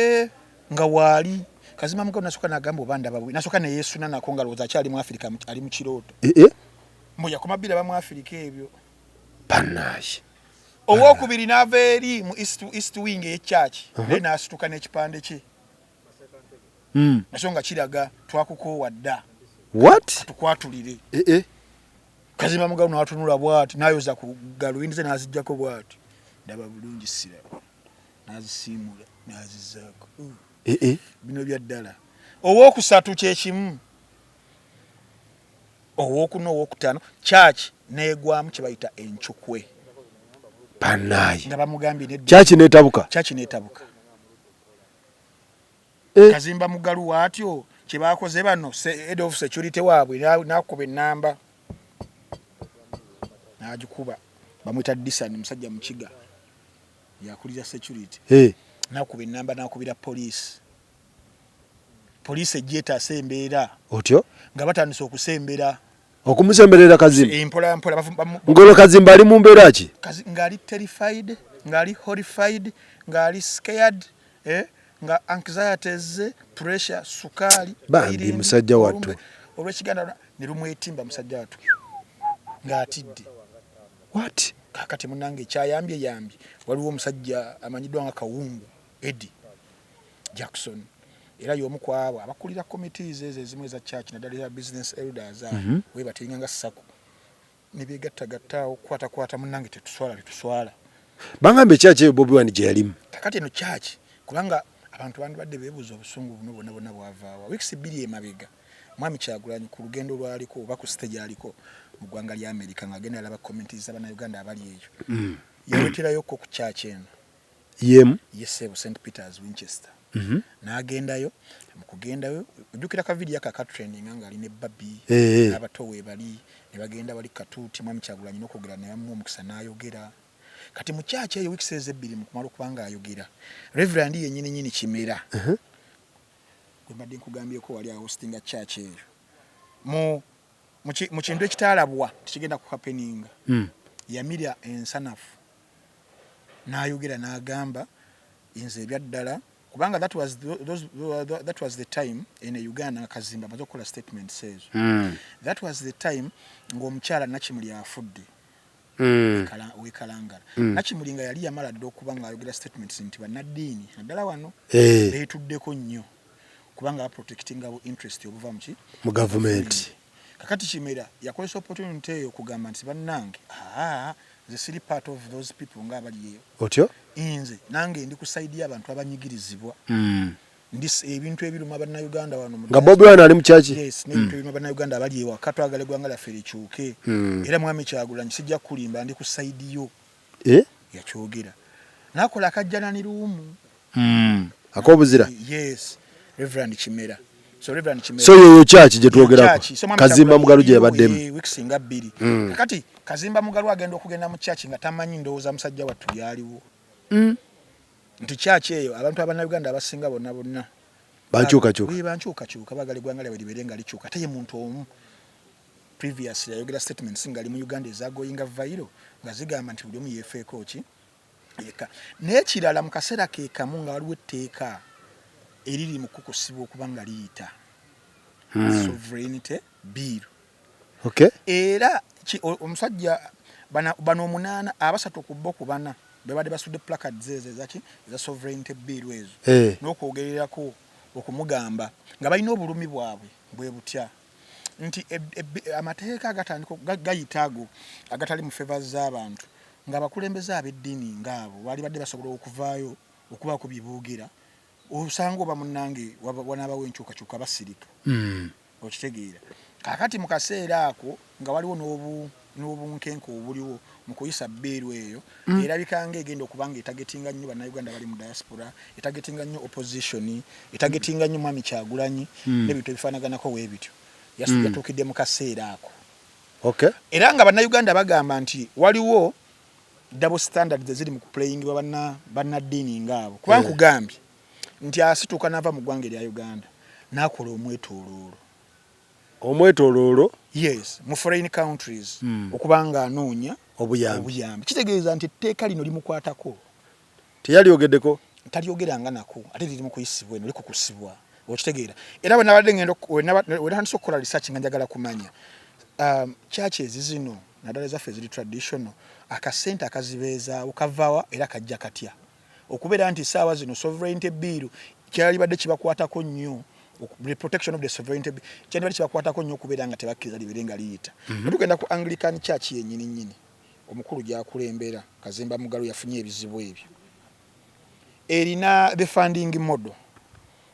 Nga waali Kazimba Mugalu nasooka n'agamba oba ndaba bubi, nasooka ne yeesuna nako nga lowooza akyali mu Afrika ali mu kirooto. Mbu yakoma biraba mu Afrika ebyo. Bannaaye. Owookubiri n'ava eri mu East Wing ey'e church naye n'asituka n'ekipande kye. Nakyo nga kiraga twakukoowa dda. What? Tukwatulire. Kazimba Mugalu n'atunula bw'ati n'ayoza ku galubindi ze n'aziggyako bw'ati. Ndaba bulungi siraba. N'azisiimuula n'azizzaako. Bino bya ddala. Owookusatu kye kimu. Owookuna, owookutaano, church n'egwamu kye bayita encukwe. Bannaaye. Nga bamugambye nedda. Church n'etabuka. Church n'etabuka. Kazimba Mugalu waatyo kye baakoze bano head of security waabwe n'akuba ennamba n'agikuba bamuyita Disani musajja Mukiga yakulira security n'akuba ennamba n'akubira poliisi. Poliisi ejja etaasa embeera. Otyo? Nga batandise okusembera. Okumusemberera Kazimba? Mpola mpola. Ng'olwo Kazimba ali mu mbeera ki? Ng'ali terrified, ng'ali horrified, ng'ali scared, nga anxieties, pressure, sukaali. Bambi musajja wattu. Olw'ekiganda ne lumwetimba musajja wattu ng'atidde. What? Kaakati munnange ekyayambye yambye waliwo omusajja amanyiddwa nga Kawungu Eddie. Jackson era y'omu ku abo abakulira committees ezo ezimu eza church, naddala eza business elders abo, webateeringa nga SACCO ne beegattagatta awo kukwatakwata. Munnange, tetuswala, tetuswala. Bagamba ekyaki eyo Bobi Wine gye yalimu. Kakati eno church, kubanga abantu bandibadde beebuuza obusungu buno bwonna bwonna bwavaawa. Weeks 2 emabega, Mwami Kyagulanyi ku lugendo lwaliko oba ku stage aliko mu ggwanga lya America, ng'agenda alaba communities z'Abannayuganda abali eyo, yaweterayokko ku church eno. Yemu? Yesebo, St Peters, Winchester. N'agendayo. Mu kugendayo, ojjukira ka video ako akatrendinga ng'ali ne Barbie n'abato weebali, ne bagenda wali katuuti, Mwami Kyagulanyi n'okwogera ne bamuwa omukisa n'ayogera. Kati mu church eyo, weeks ezo ebbiri, mu kumala okuba ng'ayogera, Reverend yennyini nyini Kimera, gwe mbadde nkugambyeko wali ahostinga church eyo, mu kintu ekitaalabwa tekigenda kuhappeninga, yamirya ensanafu n'ayogera n'agamba, "Nze ebyaddala," kubanga that was the time in Uganda nga Kazimba amaze okukola statements ezo. That was the time ng'omukyala Nakimuli afudde, wekalangala. Nakimuli nga yali yamala dda okuba ng'ayogera statements nti bannaddiini naddala wano beetuddeko nnyo kubanga baprotectinga bu interest obuva muki? Mu gavumenti. Kakati Kimera yakozesa opportunity eyo okugamba nti, "Bannange, aa, nze siri part of those people ng'abali eyo. Otyo. Nze nange ndi ku side y'abantu abanyigirizibwa. Ndi ebintu ebiruma Bannayuganda wano mu Nga Bobi Wine ali mu kyaki. Yes, n'ebintu ebiruma Bannayuganda abali ewaka, twagala eggwanga lyaffe likyuke. Era Mwami Kyagulanyi, sijja kukulimba, ndi ku side yo." Yakyogera n'akola akajjanani luumu. Ak'obuzira. Yes, Reverend Kimera. So Reverend Kimera, So yeyo kyaki gye twogerako? Church. So Mwami Kazimba Kyagulanyi Mugalu gye yaliyo, yabaddemu. Weeks nga 2. Kakati Kazimba Mugalu agenda okugenda mu church nga tamanyi, ndowooza musajja wattu byaliwo, nti church eyo abantu Abannayuganda abasinga bonna bonna Bankyukakyuka. Bankyukakyuka, baagala eggwanga lyabwe libeere nga likyuka. Ate ye muntu omu previously ayogera statements nga ali mu Uganda ezagoyinga viral, nga zigamba nti buli omu yeefeeko ki yekka. N'ekirala, mu kaseera ke kamu nga waliwo etteeka eriri mu kukusibwa okuba nga liyita, sovereignty bill. Era omusajja bano omunaana, abasatu ku bo ku bana bebadde basudde placards ezo ezaki, eza sovereignty bill ezo, n'okwogererako okumugamba nga balina obulumi bwabwe bwe butya, nti amateeka agatandika gayita ago agatali mu favour z'abantu, ng'abakulembeze ab'eddiini ngaabo baali badde basobola okuvaayo okubaako bye boogera, osanga oba munnange wanaabawo enkyukakyuka, basirika. Okitegeera? Kaakati mu kaseera ako nga waliwo n'obunkenke obuliwo mu kuyisa bill eyo, erabika nga egenda okuba nga etargetinga nnyo Bannayuganda bali mu diaspora, etargetinga nnyo opposition, etargetinga nnyo Mwami Kyagulanyi, n'ebintu ebifaanaganako bwe bityo. Yatuukidde mu kaseera ako. Era nga Bannayuganda bagamba nti waliwo double standards eziri mu kuplayingibwa bannaddiini ngaabo, kuba nkugambye nti asituuka n'ava mu ggwanga erya Uganda n'akola omwetooloolo. Omwetooloolo. Yes, mu foreign countries, okuba nga anoonya obuyambi. Obuyambi. Kitegeeza nti etteeka lino limukwatako. Teyalyogeddeko. Talyogeranga nako, ate liri mu kuyisibwa eno, likukusibwa. Okitegeera? Era bwe nabadde ngenda we natandise okukola research nga njagala kumanya church ezi zino naddala ezaffe eziri traditional, akasente akazibeezaawo kavawa era kajja katya, okubeera nti essaawa zino sovereignty bill kyalibadde kibakwatako nnyo, the protection of the sovereignty bill kyandibadde kibakwatako nnyo okubeera nga tebakkiriza libeere nga liyita. Tugenda ku Anglican Church yennyini nnyini, omukulu gy'akulembera, Kazimba Mugalu, yafunye ebizibu ebyo. Erina the funding model,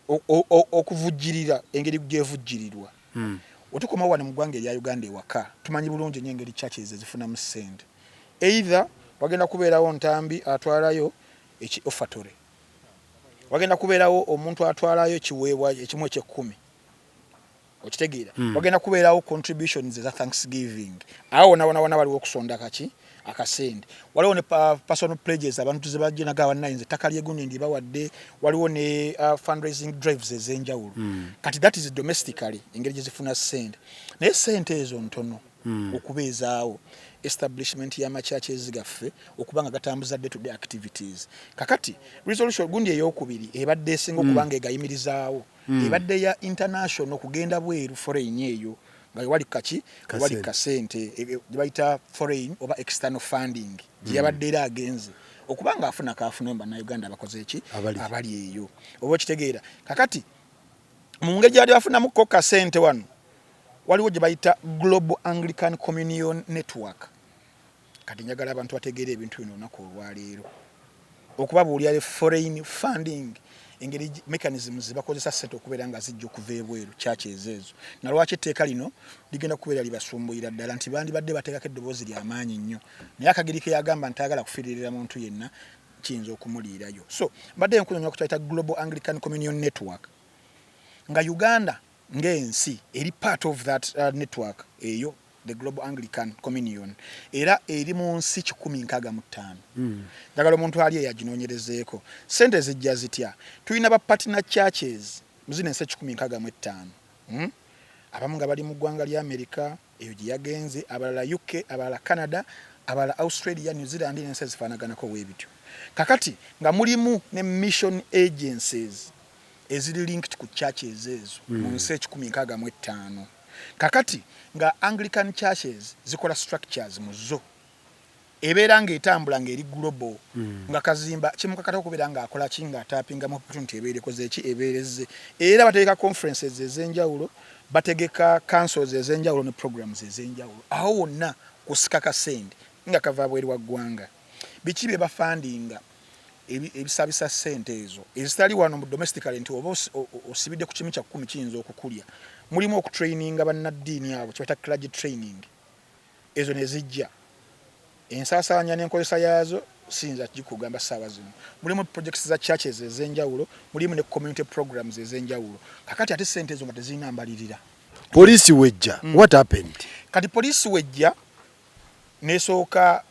okuvujjirira, engeri gyevujjirirwa. Otukomawo wano mu ggwanga erya Uganda ewaka, tumanyi bulungi nnyo engeri churches ezifunamu ssente. Either wagenda kubeerawo Ntambi atwalayo eki offertory, wagenda kubeerawo omuntu atwalayo ekiweebwa ekimu ekyekkumi. Okitegeera? Wagenda kubeerawo contributions eza thanksgiving. Awo wona wona wona waliwo okusonda kaki akasente. Waliwo ne personal pledges abantu ze bajja naga, "Bannayinza ettaka lyegundi ndibawadde." Waliwo ne fundraising drives ez'enjawulo. Kati that is domestically engeri gye zifuna ssente, naye ssente ezo ntono okubeezaawo establishment y'amachurches gaffe okuba nga gatambuza day to day activities. Kakati resolution gundi eyokubiri ebadde esinga okuba nga egayimirizaawo, ebadde ya international, okugenda bweru, foreign eyo nga wali kaki, wali kasente gye bayita foreign oba external funding, gye yabadde era agenze. Okuba nga afuna kaafuna mu Bannayuganda abakoze eki abali eyo, oba okitegeera. Kakati mu ngeri gyali bafunamuko kasente wano, waliwo gye bayita Global Anglican Communion Network. Kati njagala abantu bategeere ebintu bino olunaku olwaleero, okubabuulira foreign funding, engeri mechanisms zebakozesa ssente okubeera nga zijja okuva ebweru, churches ezo, na lwaki etteeka lino ligenda kubeera libasumbuyira ddala, nti bandibadde bateekako eddoboozi lyamaanyi nnyo. Naye akagiri ke yagamba nti tayagala kufiiririra muntu yenna, kiyinza okumuliirayo. So mbadde nkunyonya ku kyayita Global Anglican Communion Network, nga Uganda ng'ensi eri part of that network eyo, the Global Anglican Communion, era eri mu nsi 165. Njagala omuntu ali eyo aginoonyerezeeko. Sente zijja zitya? Tulina ba partner churches mu zino ensi 165, Abamu nga bali mu ggwanga lya America, eyo gye yagenze, abalala UK, abalala Canada, abalala Australia, New Zealand n'ensi ezifaanaganako bwe bityo. Kakati nga mulimu ne mission agencies eziri linked ku churches ezo mu nsi 165. Kakati nga Anglican churches zikola structures mu zo, ebeera ng'etambula ng'eri global, nga Kazimba kimukakata okubeera ng'akola ki, ng'atappinga mu opportunity ebeera ekoze ki, ebeerezze. Era bategeka conferences ez'enjawulo, bategeka councils ez'enjawulo ne programs ez'enjawulo. Awo wonna kusika kasente nga kava bweru wa ggwanga. Biki bye bafundinga ebisabisa ssente ezo ezitali wano mu domestically, nti oba osibidde ku 1/10 kiyinza okukulya? Mulimu okutraininga bannaddiini abo, kye bayita clergy training. Ezo ne zijja ensaasaanya n'enkozesa yaazo siyinza kugikugamba ssaawa zino. Mulimu projects za churches ez'enjawulo, mulimu ne community programs ez'enjawulo. Kakati ate ssente ezo nga tezirina mbalirira. Poliisi wejja, what happened? Kati poliisi wejja nesooka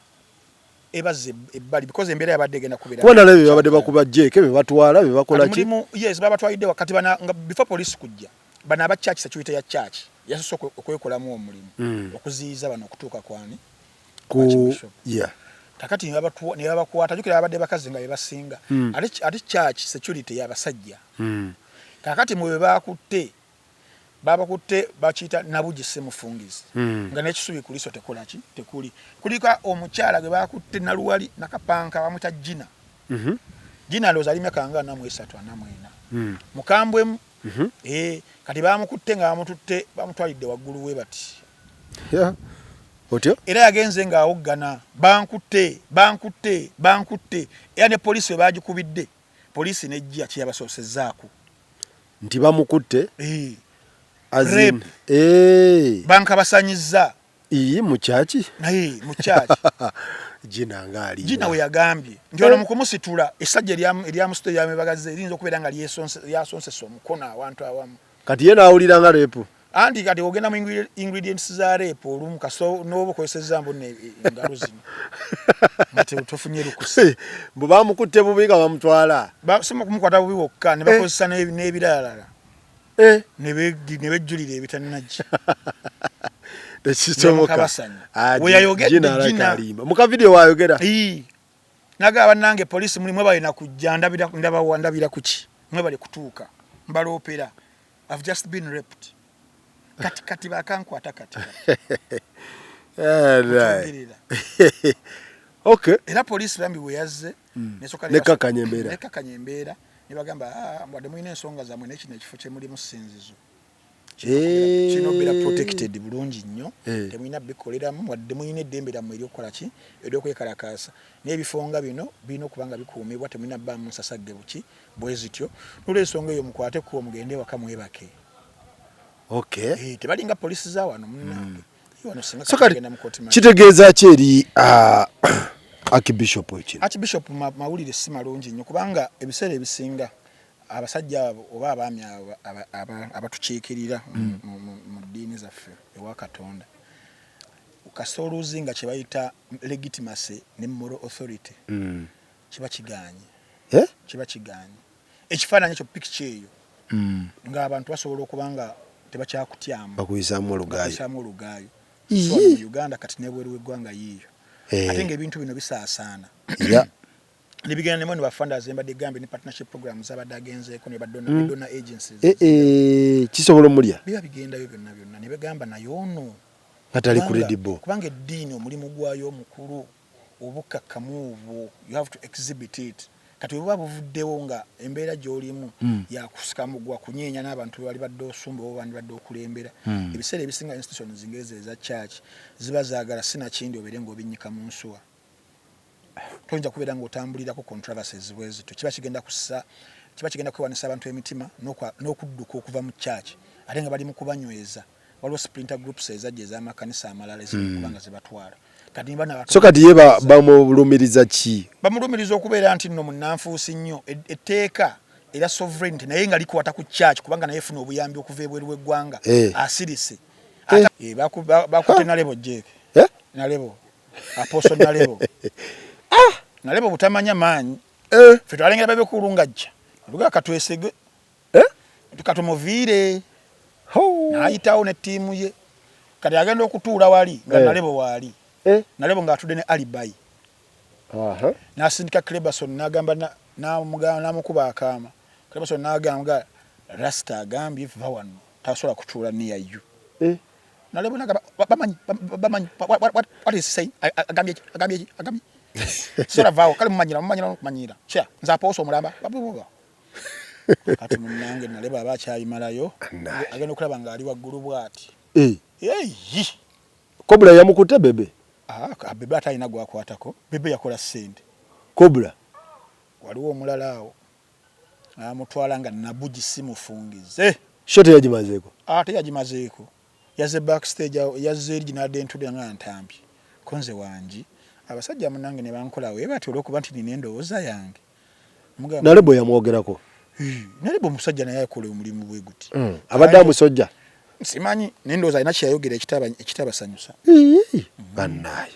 ebazza ebbali because embeera yabadde egenda kubeera Kuba nalabye babadde bakuba jeeke, be batwala, be bakola ki. Mulimu, yes, babatwalidde wakati bana nga before police kujja, bano aba church, security ya church yasoose okwekolamu omulimu okuziyiza bano okutuuka kwani? Ku, yeah. Kakati ne babakwata. Jjukira babadde bakazi nga bebasinga, ate church security y'abasajja. Kakati mwe bakutte, babakutte bakiyita nabugi semufungizi, nga n'ekisubi ku liiso tekola ki, tekuli. Kuliko omukyala gwe bakutte Naluwali Nakapanka, bamwita Gina. Gina ndowooza ali myaka nga 43, 44, mukambwemu. Kati bamukutte nga bamututte, bamutwalidde waggulu we bati. Otyo. Era yagenze ng'awoggana, "Bankutte, bankutte, bankutte." Era ne poliisi we bagikubidde, poliisi nejja kyeyabasoosezzaako Nti bamukutte. Rape. Bankabasanyiza. Iyi mu kyaki? Naye mu kyaki. Gina ngaali. Gina we yagambye nti ono mukumusitula, essajja eryamusitula eryamwebagazza eriyinza okubeera nga lyasonsesa omukono awantu awamu. Kati ye n'awulira nga rape. Anti kati ogenda mu ingredients za rape, olumu kaso n'oba okozesezza mbu engalo zino nga tofunye lukusa. Mbu bamukutte bubi nga bamutwala. Si kumukwata bubi wokka, ne bakozesa n'ebiralala ne bejjulira ebitannajja. Tekisoboka. We yayogedde Gina. Mu kavidiyo wayogera. Nagamba, "Bannange poliisi, muli mwebale nakujja, ndabira, ndabawa, ndabira kuki, mwebale kutuuka, mbaloopera. I've just been raped. Kati kati bakankwata kati." Kutuukirira. Era poliisi bambi bwe yazze nesooka Nekkakkanya embeera. Nekkakkanya embeera, ne bagamba, "Ah, wadde mulina ensonga zammwe, naye kino ekifo kye mulimu ssinzizo, kirina okubeera protected bulungi nnyo. Temulina bikoleramu. Wadde mulina eddembe lyammwe ery'okukola ki, eryokwekalakaasa, n'ebifo nga bino birina okuba nga bikuumibwa. Temulina bbaamu nsasagge buki bwe zityo. Nolwensonga eyo, mukwate ekkubo mugende ewaka mwebake." Tebalinga poliisi za wano, munnange. Wano singa So kati kati tugenda mu kooti mali. Kitegeeza ki eri Archbishop kino? Archbishop, mawulire si malungi nnyo, kubanga ebiseera ebisinga abasajja abo oba abaami abo abatukiikirira mu ddiini zaffe ewa Katonda, kasita oluuzi nga kye bayita legitimacy ne moral authority kiba kigaanye. Eh? Kiba kigaanye. Ekifaananyi ekyo, picture eyo, ng'abantu basobola okuba nga tebakyakutyamu. Bakuyisaamu olugaayo. Bakuyisaamu olugaayo. So wano mu Uganda kati nebweru w'eggwanga yiiyo, ate ng'ebintu bino bisaasaana nebigenda nemu ne bafunders embadde gambe ne partnership programs abadde agenzeeko ne badonor donor agencies. Kisobola omulya. Biba bigendayo byonna byonna ne bagamba, "Naye ono Nga tali credible." Kubanga eddiini omulimu gwayo omukulu Obukkakkamu obwo you have to exhibit it. Kati bwe buba buvuddewo nga embeera gy'olimu yakusika mugwa kunyeenya n'abantu bali badde osumba oba bandibadde okulembera. Ebiseera ebisinga institutions ng'ezo eza church ziba zaagala sinakindi obeere ng'obinnyika mu nsuwa. Toyinza kubeera ng'otambulirako controversies bwe zityo. Kiba kigenda kussa, kiba kigenda kwewanisa abantu emitima n'okudduka okuva mu church, ate nga bali mu kubanyweza. Waliwo splinter groups ezajja ez'amakanisa amalala eziri mu kuba nga zibatwala. Kati bano So kati ye bamulumiriza ki? Bamulumiriza okubeera nti nno munnanfuusi nnyo. Etteeka era sovereignty naye nga likwata ku church, kubanga naye efuna obuyambi okuva ebweru w'eggwanga. Asirise. Bakutte Nalebo Jake. Nalebo. Apostle Nalebo. Nalebo butamanya maanyi. Ffe twalengera Bebe Cool ng'ajja. Luga katwesege. Katumuviire. N'ayitawo ne ttiimu ye. Kati agenda okutuula wali nga Nalebo waali. Nalebo ng'atudde ne Alibai. N'asindika Cleberson n'agamba n'amukuba akaama. Cleberson n'agamba Rasta agambye va wano tasobola kutuula near you. Nalebo n'agamba bamanyi bamanyi what is saying, agambye ki, agambye ki, agambye sola vaawo, kale mumanyira mumanyira n'okumanyira kya nze apoosa omulamba. Kati munnange Nalebo aba akyayimalayo, agenda okulaba ng'ali waggulu bw'ati. Eyi! Kobra yamukutte Bebe? Ah, Bebe ate alina gwakwatako. Bebe yakola ssente. Kobra? Waliwo omulala awo amutwala nga Nabugi si mufungize. Show teyagimazeeko? Ah, teyagimazeeko. Yazze backstage awo, yazze eri gye entudde nga ntambi. Ko nze wangi. Abasajja munnange ne bankola we bati olw'okuba nti nina endowooza yange. Nalebo yamwogerako. Nalebo omusajja naye akola omulimu bwe guti. Abadde amusojja? Simanyi, naye ndowooza alina kye yayogera ekitabasanyusa. Bannaaye.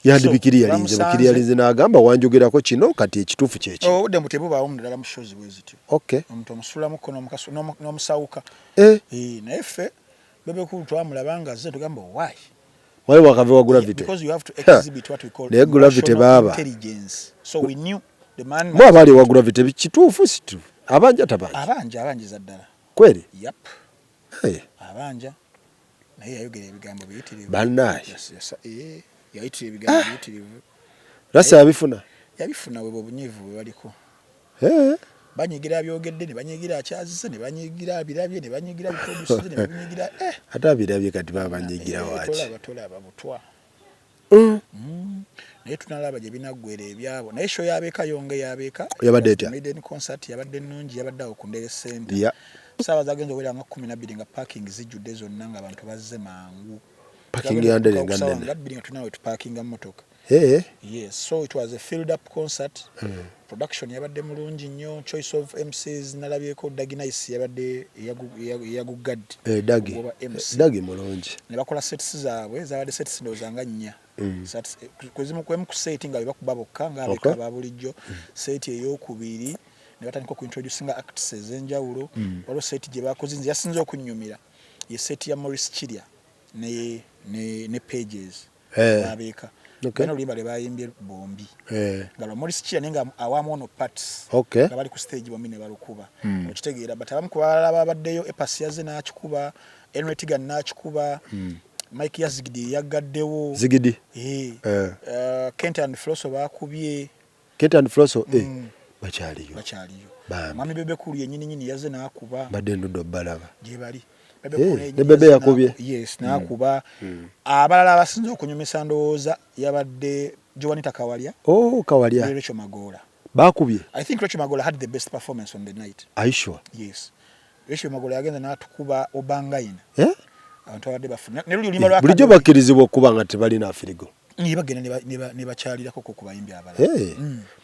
Yandibikiri yalinze, bukiri yalinze n'agamba wanjogerako kino, kati ekituufu kye ki? Obudde mbu tebubaawo naddala mu shows bwe zityo. Omuntu omusulamuko n'omusawuka. Naye ffe Bebe Cool twamulaba nga azze tugamba why? Wali wakava wa Gravity. Because you have to exhibit what we call naye Gravity baaba. Intelligence. So we knew the man. Mwe abaali wa Gravity kituufu si kituufu? Abanja tabanja? Abanja, abanjiza ddala. Kweri? Yep. Abanja. Naye yayogera ebigambo biyitirivu. Bannaaye. Yayitira ebigambo biyitirivu. Rasta yabifuna? Yabifuna, bwe obunyiivu bwe baliko. Banyigira abyogedde, ne banyigira akyazise, ne banyigira abirabye, ne banyigira biproduce, ne banyigira Ate abirabye kati baba banyigira waaki? Tolaba, tolaba butwa. Naye tunalaba gye binaggwera ebyabo. Naye show y'abeeka yo nga ey'abeeka. Yabadde etya? Maiden concert yabadde nnungi, yabadde awo ku Ndere Center. Ssaawa zagenze okubeera nga 12 nga parking zijjudde zonna ng'abantu bazze mangu. Parking ya Ndere nga nnene. Nga 2 nga tulina we tuparkinga mmotoka. Yes, so it was a filled up concert. Production yabadde mulungi nnyo. Choice of MCs nalabyeko Dagi Nice yabadde eyagugadde. Dagi. MC. Dagi mulungi. Ne bakola sets zaabwe, zabadde sets ndowooza nga 4. Sets kwezimu kwemu ku set nga bebakuba bokka nga abeka ba bulijjo. Set ey'okubiri ne batandika okuintroducinga acts ez'enjawulo. Waliwo set gye bakoze nze yasinze okunnyumira. Ye set ya Maurice Kirya ne Pages. Babeeka. Bano oluyimba lwe bayimbye bombi. Nga lwa Maurice Kirya naye nga awaamu ono parts. Nga bali ku stage bombi ne balukuba. Okitegeera, but abamu ku balala babaddeyo, Epas yazze n'akikuba, Henry Tigan n'akikuba, Mike Yazigidi yaggaddewo. Zigidi. Kent and Flosso baakubye. Kent and Flosso, bakyaliyo. Bakyaliyo. Mwami Bebe Cool yennyini nnyini yazze n'akuba. Mbadde ndudde obbalaba. Gye bali. Ne Bebe yakubye. Yes, n'akuba. Abalala abasinze okunyumisa ndowooza yabadde Joanita Kawalya. Oh, Kawalya. Ne Rachel Magoola. Bakubye. I think Rachel Magoola had the best performance on the night. Are you sure? Yes. Rachel Magoola yagenza n'atukuba Obangaina. Abantu abadde bafuna. Ne luli oluyimba lwa Bulijjo bakkirizibwa okuba nga tebalina afirigo. Ni bagenda ne bakyalirako ku bayimbi abalala.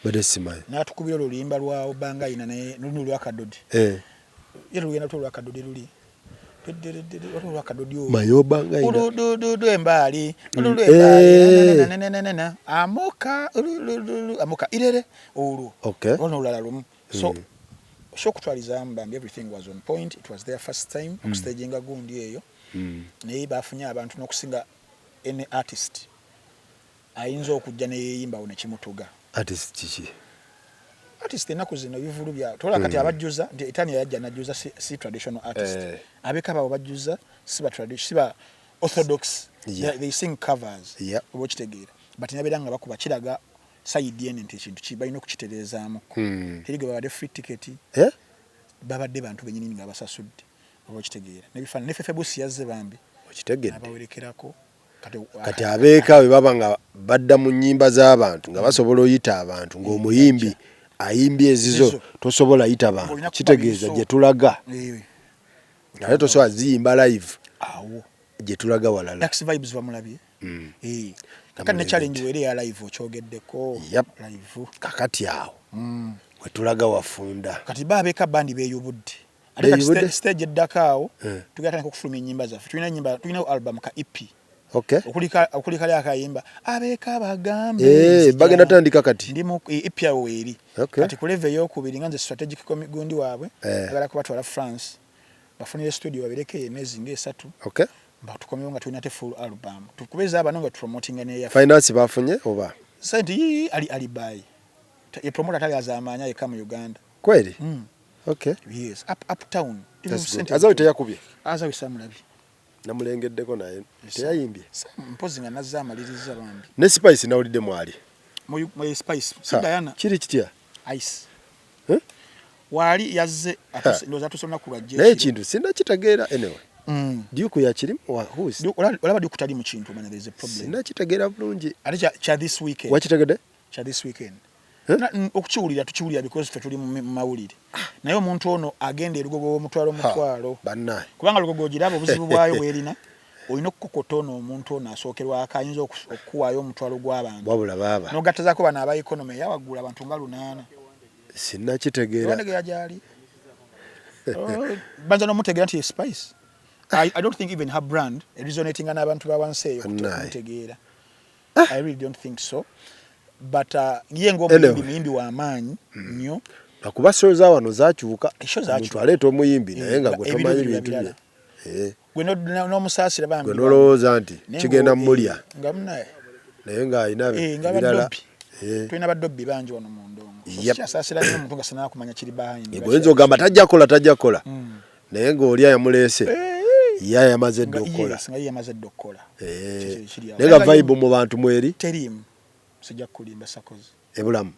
Badde simanyi. N'atukubira olwo oluyimba lwa Obangaina naye luli olwa Kadodi. Ye lugenda lutya olwa Kadodi luli? Olwa Kadodi olwo. Maye Obangaina. Oludududu embaali. Olulu embaali. Amoka olululu amoka irere olwo. Olwo olulala lumu. So so okutwalizaamu bambi everything was on point. It was their first time okustaginga gundi eyo. Naye bafunye abantu n'okusinga any artist ayinza okujja ne yeeyimbawo ne kimutuga. Artist kiki? Artist ennaku zino ebivulu bya tola kati abajjuza nti Etania yajja n'ajjuza si traditional artist. Abeka baabo bajjuza si ba tradition, si ba orthodox. They sing covers. Oba okitegeera. But nabeera nga bakuba kiraga side eno nti ekintu ki balina okukitereezaamuko. Teri gwe babadde free ticket. Eh? Babadde bantu bennyini nga basasudde, oba okitegeera. Nebifaananyi ne Fefe Busi yazze bambi. Okitegedde. Abawerekerako. Kati abeeka bwe baba nga badda mu nnyimba z'abantu nga basobola oyita abantu, ng'omuyimbi ayimbye ezizo tosobola yita bantu, kitegeeza gye tulaga. Ate tosobola ziyimba live. Awo. Gye tulaga walala. Dax Vibes bamulabye. Kakati ne challenge were ya live okyogeddeko. Live. Kakati awo. We tulaga wafunda. Kati ba abeeka bandi beeyubudde. Ate kati stage eddako awo tugenda tandika okufulumya ennyimba zaffe. Tulina ennyimba, tulina album ka EP. Okuli kali akayimba abeeka bagambe. Bagenda tandika kati. Ndi mu EP awo weeri. Kati ku level ey'okubiri nga nze strategic gundi waabwe, njagala kubatwala France. Bafunire studio babireke emyezi ng'esatu. Batukomyewo nga tulina te full album. Tukubeza abano nga promotinga n'eyaffe. Finance bafunye oba? Sente yii ali alibi. Ye promoter tali azaamaanya yekka mu Uganda. Kweri? Yes, uptown. Azawi teyakubye? Azawi samulabye. Namulengeddeko naye teyayimbye. Mpozi nga nazza amaliriza bambi. Ne Spice nawulidde mwali. Mu Spice. Si Diana. Kiri kitya? Ice. Waali yazze ndowooza atuuse olunaku lwa jje. Naye ekintu sinnakitegeera anyway. Duke yakirimu? Who is? Olaba Duke tali mu kintu, omanya there is a problem. Sinnakitegeera bulungi. Ate kya this weekend. Wakitegedde? Kya this weekend. Okukiwulira tukiwulira because ffe tuli mu mawulire. Naye omuntu ono agenda e Lugogo omutwalo mutwalo. Bannaye. Kubanga Lugogo ogiraba obuzibu bwayo bw'erina. Olina okukokota ono omuntu ono asookerwako ayinza okukuwaayo omutwalo gw'abantu. Wabula baaba. N'ogattazaako bano aba economy eyawaggulu abantu nga 800. Sinnakitegeera. Wandegeya gy'ali. Banza n'omutegeera nti ye Spice. I don't think even her brand resonating n'abantu ba wansi eyo okumutegeera. I really don't think so. But ye ng'omuyimbi muyimbi wa maanyi nnyo. Akuba show za wano zakyuka. Omuntu aleeta omuyimbi naye nga gwe tomanyi bintu bye. Gwe n'omusaasira bambi. Gwe n'olowooza nti kigenda mmulya. Nga munaye. Naye ng'alina ebirala. Tulina badobbi bangi wano mu ndongo. Kyasaasira nnyo omuntu nga sinaba kumanya kiri behind. Gwe ogamba tajja kukola, tajja kukola. Naye ng'oli ayamuleese. Ye yamaze dda okukola. Nga ye yamaze dda okukola. Naye nga vibe mu bantu mweri? Teriimu. Sijja kukulimba sakozi. Ebulamu?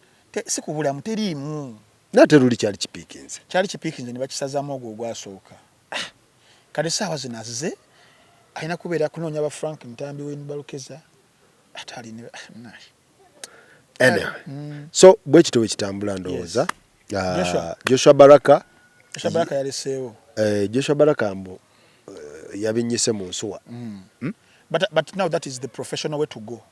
Si kubulamu, teriimu. Naye ate luli kyali kipiikinze. Kyali kipiikinze ne bakisazaamu ogwo ogwasooka. Kati essaawa zino azze alina kubeera kunoonya ba Frank Ntambi Wayne Balukeza ate alina Anyway, so bwe kityo bwe kitambula ndowooza. Joshua Baraka. Joshua Baraka yaleseewo. Joshua Baraka mbu yabinnyise mu nsuwa. But now that is the professional way to go.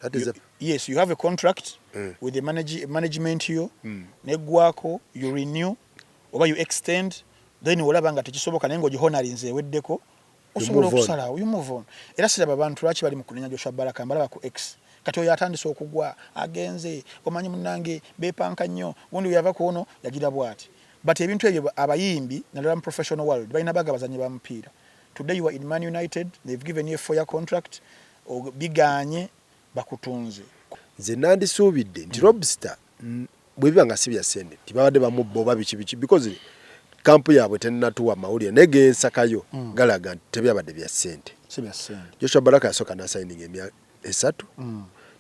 That is yes, you have a contract with the management yo, neggwako, you renew oba you extend, then olaba nga tekisoboka naye ng'ogihonorinze eweddeko, osobola okusalawo, you move on. Era siraba abantu lwaki bali mu kunenya Joshua Baraka, mbalaba ku X. Kati oyo atandise okugwa, agenze, omanyi munnange beepanka nnyo, gundi yava ku ono yagira bw'ati. But ebintu ebyo abayimbi naddala mu professional world balina baga bazannyi ba mupiira. Today you are in Man United, they've given you a 4-year contract, biganye bakutunze. Nze nandisuubidde nti Robster bwe biba nga si bya ssente tibabadde bamubba oba biki biki because kampu yaabwe tennatuwa mawulire naye gensakayo galaga nti tebyabadde bya ssente. Si bya ssente. Joshua Baraka yasooka n'asayininga emyaka 3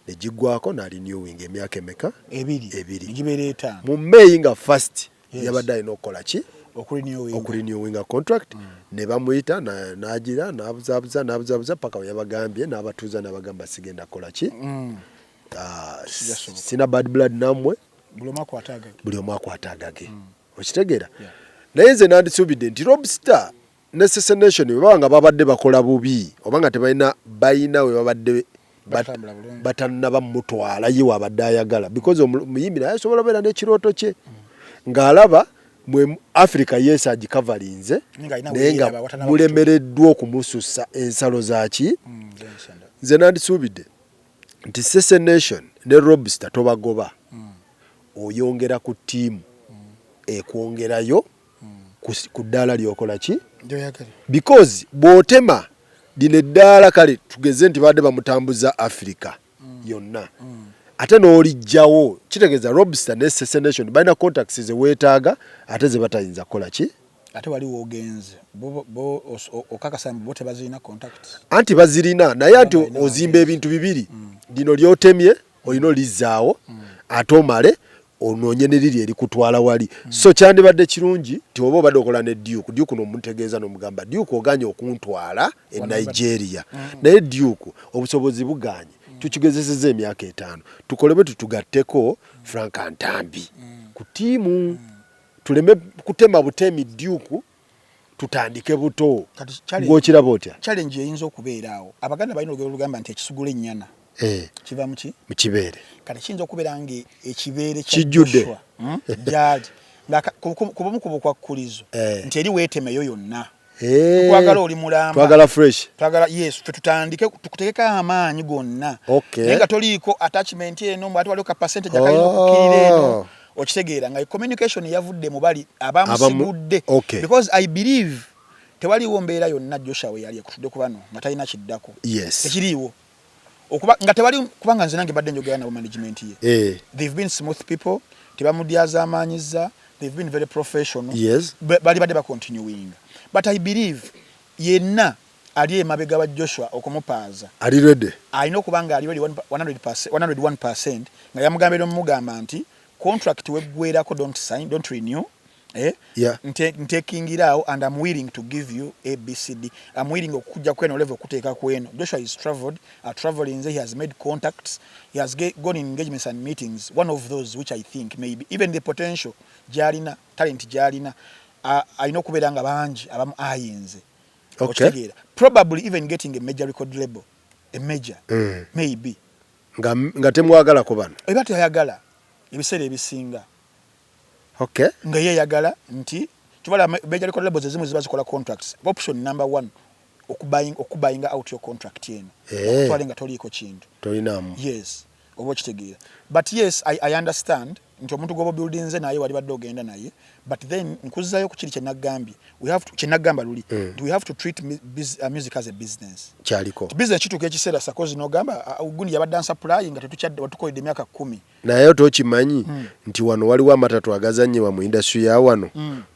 ne giggwako n'arenewing emyaka emeka? Ebiri. Ebiri. Egibeera 5. Mu May nga first yabadde alina okukola ki? Okurenewinga. Okurenewinga contract ne bamuyita n'agira n'abuzaabuza n'abuzaabuza paka we yabagambye n'abatuuza n'abagamba sigenda kukola ki? Sina bad blood nammwe. Buli omu akwata agage. Buli omu akwata agage. Okitegeera? Naye nze nandisuubidde nti Robster ne Sese Nation bwe baba nga babadde bakola bubi oba nga tebalina balina we babadde batannaba mutwala ye wabadde ayagala because omuyimbi naye asobola obeera n'ekirooto kye ng'alaba mwe Africa yes agikavalinze naye nga mulemereddwa okumusussa ensalo zaaki. Nze nandisuubidde nti Sese Nation ne Robster tobagoba, oyongera ku ttiimu ekwongerayo ku ddaala ly'okola ki, because bw'otema lino eddaala kale tugeze nti babadde bamutambuza Africa yonna ate n'oliggyawo kitegeeza Robster ne Sese Nation balina contacts ze weetaaga ate ze batayinza kukola ki. Ate wali w'ogenze okakasa mbu bo tebazirina contacts. Anti bazirina naye anti ozimba ebintu bibiri. Lino lyotemye olina olizzaawo ate omale onoonye ne liri erikutwala wali. So kyandibadde kirungi nti oba obadde okola ne Duke, Duke n'omutegeeza n'omugamba, Duke oganye okuntwala e Nigeria, naye Duke obusobozi buganye, tukigezesezza emyaka 5, tukole bwe tutugatteko Frank Ntambi ku ttiimu, tuleme kutema butemi Duke, tutandike buto. Gw'okiraba otya? Challenge eyinza okubeera awo, Abaganda balina olugero olugamba nti ekisugula ennyana kiva muki? Mu kibeere. Kati kiyinza okubeera nga ekibeere kya Kijjudde. Joshua, gyali nga ku bumu ku bukwakkulizo nti eri weetemeyo yonna. Tukwagala oli mulamba. Twagala fresh. Twagala, yes, ffe tutandike tukutegeko amaanyi gonna. Naye nga toliiko attachment eno, mbu ate waliwo ka percentage akalina okukkirira eno. Okitegeera nga communication yavudde mu bali abamusigudde. Because I believe tewaliiwo mbeera yonna Joshua we yali ekutudde ku bano nga talina kiddako. Tekiriiwo. Okuba nga tewali, kubanga nze nange badde njogera nabo management ye. They've been smooth people, tebamudyazaamaanyizza, they've been very professional. Bali badde bacontinuinga. But I believe yenna ali emabega wa Joshua okumupaaza. Ali ready. Alina okuba nga ali ready 100%, 101% nga yamugambye n'omugamba nti contract weggwerako, don't sign, don't renew. Ntekingiraawo and I'm willing to give you ABCD. I'm willing okujja kweno level okuteeka kweno. Joshua is traveled, traveling, he has made contacts, he has gone in engagements and meetings. One of those which I think maybe even the potential gyalina, talent gyalina, alina okubeera nga bangi abamu ayinze. Okitegeera. Probably even getting a major record label, a major, maybe. Nga temwagalako bano. Eba teyayagala ebiseera ebisinga. Nga ye yagala nti kibala major record labels ezimu ziba zikola contracts. Option number 1, okubuying out your contract eno. Okutwale nga toliiko kintu. Tolinaamu. Yes. Oba okitegeera. But yes, I understand nti omuntu gw'oba buildinze naye wali badde ogenda naye, but then nkuzzayo ku kiri kye naggambye. We have to, kye naggamba luli. We have to treat music as a business. Kyaliko. Business kituuka ekiseera sakozi n'ogamba, gundi yabadde ansupply nga tetukyadde, watukoledde emyaka 10. Naye tokimanyi nti wano waliwo amatatu agazannyibwa mu industry ya wano,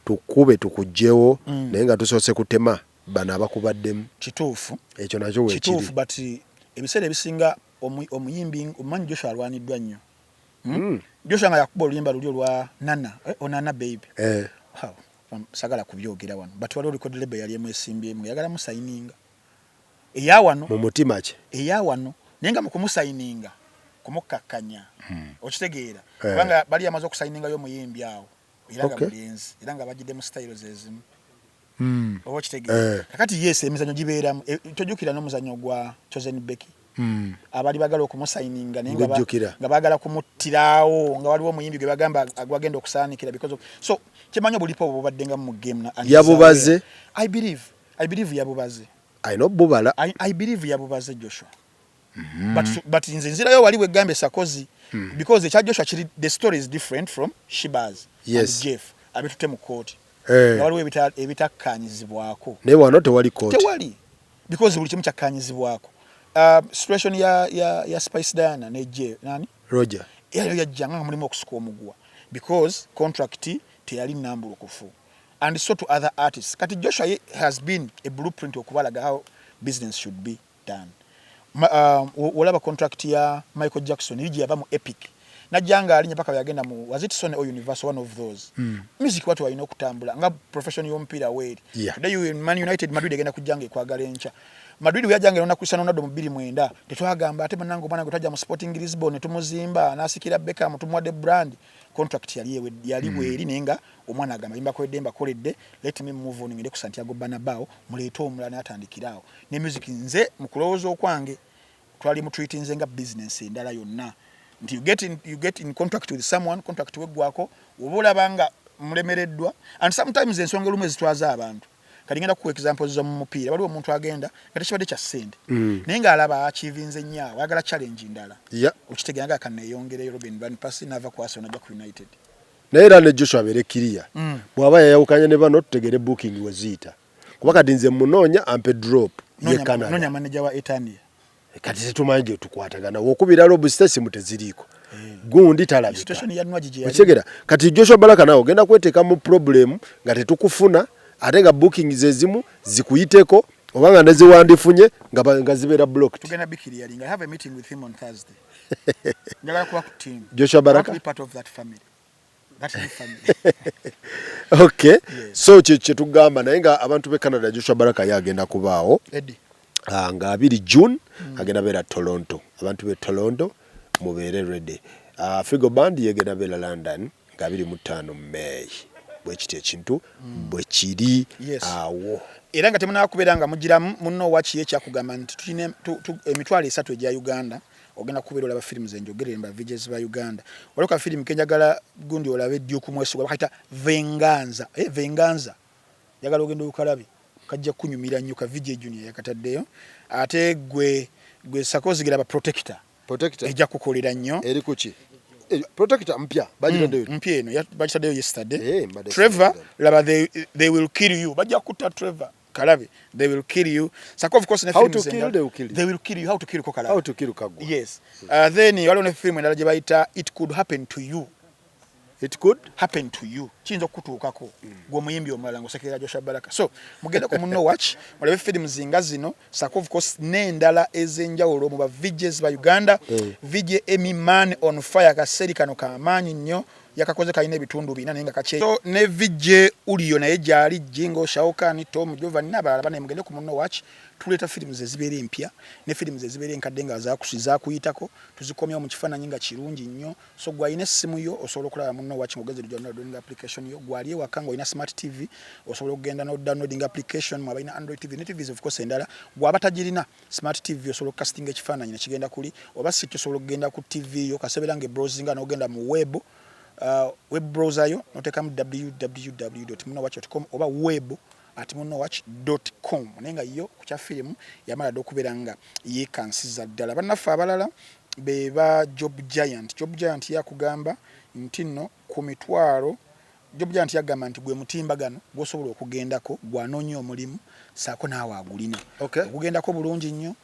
tukube tukuggyewo, naye nga tusoose kutema bano abakubaddemu. Kituufu. Ekyo nakyo weekiri. Kituufu, but ebiseera ebisinga omuyimbi, omumanyi Joshua alwaniddwa nnyo. Joshua nga yakuba oluyimba luli olwa Nana, Onana baby. Sagala kubyogera wano, but waliwo record label yali emwesimbyemu, yagala musayininga. Eya wano. Mu mutima ki? Eya wano, naye nga mu kumusayininga, kumukkakkanya. Okitegeera. Kubanga bali amaze okusayiningayo omuyimbi awo, era nga mulenzi, era nga bajjidde mu styles ezimu. Oba okitegeera. Kakati yes, emizannyo gibeeramu. Tojjukira n'omuzannyo gwa Chosen Becky. Abali bagala okumusayininga naye nga baagala kumuttirawo, nga waliwo omuyimbi gwe bagamba gwagenda okusaanikira because of, so kimanyi obulipo obwo bubadde nga mu game na Yabubaze? I believe yabubaze. Alina obbubala. I believe yabubaze Joshua. But nze nzirayo wali wegambye Sakozi, because ekya Joshua kiri, the story is different from Shibaz and Jeff abitutte mu kooti. Nga waliwo ebitakkaanyizibwako. Naye wano tewali kooti. Tewali, because buli kimu kyakkaanyizibwako. Situation ya Spice Diana ne J nani? Roger. Era yajjanga nga mulimu okusuka omuguwa because contract teyali nnambulukufu, and so to other artists. Kati Joshua has been a blueprint okubalaga how business should be done. Olaba contract ya Michael Jackson eri gye yava mu Epic, najja nga alinya paka yagenda mu, was it Sony or Universal, one of those. Music watu walina okutambula nga profession y'omupiira weeri. Today you in Man United, Madrid egenda kujja nga ekwagala enkya. Madrid we yajjanga erona Cristiano Ronaldo mu 2009, tetwagamba ate bannange omwana gwe twajja mu Sporting Lisbon ne tumuzimba n'asikira Beckham, tumuwadde brand. Contract yali ewe, yali bweri, naye nga omwana agamba mbakoledde, mbakoledde, let me move on, ngende ku Santiago Bernabeu, muleete omulala n'atandikira awo. Ne music nze mu kulowooza okwange twali mutreatinze nga business endala yonna, nti you get in contract with someone, contract weggwako oba olaba nga mulemereddwa. And sometimes ensonga olumu ezitwaza abantu, kati ngenda kukuwa examples zo mu mupiira, waliwo omuntu agenda nga tekibadde kya ssente, naye ng'alaba achievinze nnyo awo, ayagala challenge ndala. Okitegeera nga kaneeyongereyo Robin van Persie n'ava ku Arsenal n'ajja ku United. Naye era ne Joshua abeere kiriya, bw'aba yayawukanya ne bano, tutegere booking we ziyita, kuba kati nze munoonya ampe drop ye Canada. Noonya manager wa Etania. Kati tetumanyi gye tukwatagana, wokubira Lobster simu teziriiko, gundi talabika. Situation ya Nwagi gye yali. Okitegeera, kati Joshua Baraka nawe ogenda kweteeka mu problem nga tetukufuna, ate nga bookings ezimu zikuyiteko. Oba nga neziwandifunye nga zibeera blocked. Tugenda bikiriyalinga. I have a meeting with him on Thursday. Njagala kuba ku team. Joshua Baraka? I want to be part of that family. That new family. Okay. Yes. So kyetugamba naye nga abantu be Canada, Joshua Baraka ye agenda kubaawo. Eddie. Nga 2 June agenda beera Toronto. Abantu be Toronto mubeere ready. Figo Band yegenda beera London nga 25 May. Bwe kityo ekintu bwe kiri awo. Era nga temunaba kubeera nga mugiramu munno waki ekyakugamba nti tulina emitwalo 3 egya Uganda, ogenda kubeera olaba firimu zenjogerere mba VJs ba Uganda. Waliwo ka firimu kenjagala gundi olabe Duke Mwesigwa bakayita Venganza. Venganza. Njagala ogenda okalabe. Kajja kunyumira nnyo ka VJ Junior yakataddeyo. Ate gwe sakozigira ba protector. Protector. Ejja kukolera nnyo. Eri kuki? Protector mpya bagitaddeyo. Mpya eno bagitaddeyo yesterday. Mbadde Trevor, simanyi. laba they will kill you. Bajja kutta Trevor. Kalabe, they will kill you. Sako of course ne How film to zenda. kill, they will kill you. They will kill you. How to kill ko kalabe. How to kill kagwa. Yes. Then waliwo ne film endala gye bayita It Could Happen to You. It could happen to you. Kiyinza okukutuukako. Gwe omuyimbi omulala ng'osekerera Joshua Baraka. So mugende ku Munno Watch mulabe film zinga zino, sako of course n'endala ez'enjawulo mu ba VJs ba Uganda. VJ Emmy Man on Fire kaseri kano kamaanyi nnyo, yakakoze kalina ebitundu 4 naye nga kakye. So ne VJ Ulio naye gyali, Jingo Shaokani, Tom Jovan n'abalala bane, mugende ku Munno Watch tuleeta films ezibeera empya ne films ezibeera enkadde nga zakuyitako, tuzikomyawo mu kifaananyi nga kirungi nnyo. So gwe alina essimu yo osobola okulaba Munno Watch ng'ogeze downloading application yo. Gwe ali ewaka ng'olina smart TV osobola okugenda no downloading application, mwe abalina Android TV ne TVs of course endala. Gwe aba tagirina smart TV osobola okukastinga ekifaananyi ne kigenda kuli, oba si kyo osobola okugenda ku TV yo kasebeera nga ebrowsinga n'ogenda mu web browser yo n'oteekamu w w w dot munno watch dot com oba web at munno watch dot com, naye nga yo ku kya firimu yamala dda okubeera nga yeekansiza ddala. Bannaffe abalala be ba Job Giant. Job Giant yakugamba nti nno ku mitwalo, Job Giant yagamba nti gwe mutimbagano gw'osobola okugendako gwanoonya omulimu ssaako naawe agulina. Ogugendako bulungi nnyo,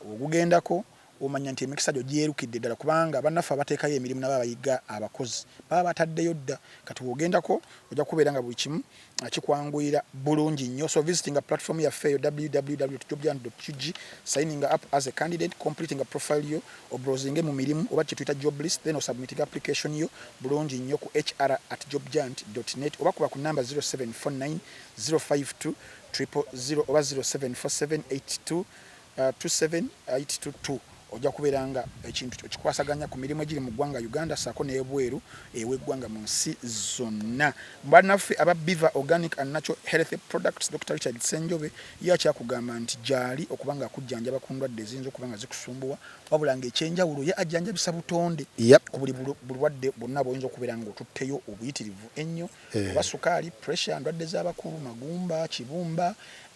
ogugendako omanya nti emikisa gyo gyerukidde ddala, kubanga bannaffe abateekayo emirimu nabo abayiga abakozi baba bataddeyo dda. Kati bw'ogendako ojja kubeera nga buli kimu kikwanguyira bulungi nnyo. So visiting a platform yaffe eyo w w w dot job giant dot u g, signing up as a candidate, completing a profile yo, obrowsinge mu mirimu oba kye tuyita job list, then osubmitting application yo bulungi nnyo ku h r at job giant dot net, oba kuba ku number zero seven four nine zero five two triple zero oba zero seven four seven eight two, two seven eight two two. Ojja kubeera nga ekintu kikwasaganya ku mirimu egiri mu ggwanga Uganda ssaako n'ebweru ew'eggwanga mu nsi zonna. Bannaffe aba Biva Organic and Natural Health Products, Dr. Richard Ssenjobe ye akyakugamba nti gy'ali okuba nga akujjanjaba ku ndwadde eziyinza okuba nga zikusumbuwa, wabula ng'ekyenjawulo ye ajjanjabisa butonde ku buli bulwadde bwonna bw'oyinza okubeera ng'otutteyo obuyitirivu ennyo, oba sukaali, pressure, ndwadde z'abakulu, magumba, kibumba,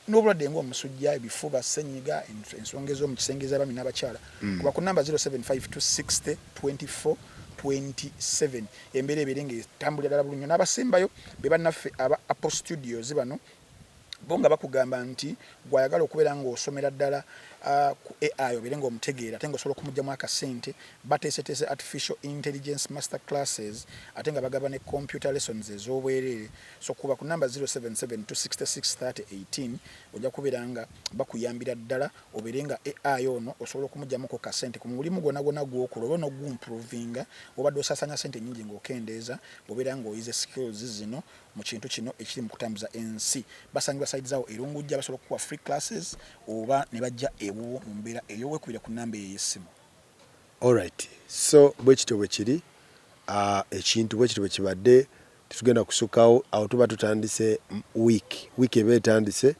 n'obulwadde ng'omusujja, ebifuba, ssenyiga, ensonga ez'omu kisenge ez'abaami n'abakyala. Kuba ku namba zero seven five two sixty twenty four twenty seven. Embeera ebeere ng'etambulira ddala bulungi. N'abasembayo be bannaffe aba Apple Studios bano, bo nga bakugamba nti gw'ayagala okubeera ng'osomera ddala, ku AI obeere ng'omutegeera ate ng'osobola okumuggyamu akasente, bateeseteese artificial intelligence master classes ate nga bagaba ne computer lessons ez'obwereere. So kuba ku namba zero seven seven two sixty six thirty eighteen ojja kubeera nga bakuyambira ddala obeere nga AI ono osobola okumuggyamuko kasente ku mulimu gwonna gwonna gw'okola oba n'ogumprovinga obadde osaasaanya ssente nnyingi ng'okendeeza bw'obeera ng'oyize skills zino mu kintu kino ekiri mu kutambuza ensi. Basangibwa side zaawo e Lungujja, basobola okukuwa free classes oba ne bajja ewuwo mu mbeera eyo. Weekubire ku nnamba eyo ey'essimu. Alright, so bwe kityo bwe kiri, ekintu bwe kityo bwe kibadde, tetugenda kusukkawo awo, tuba tutandise week, week eba etandise,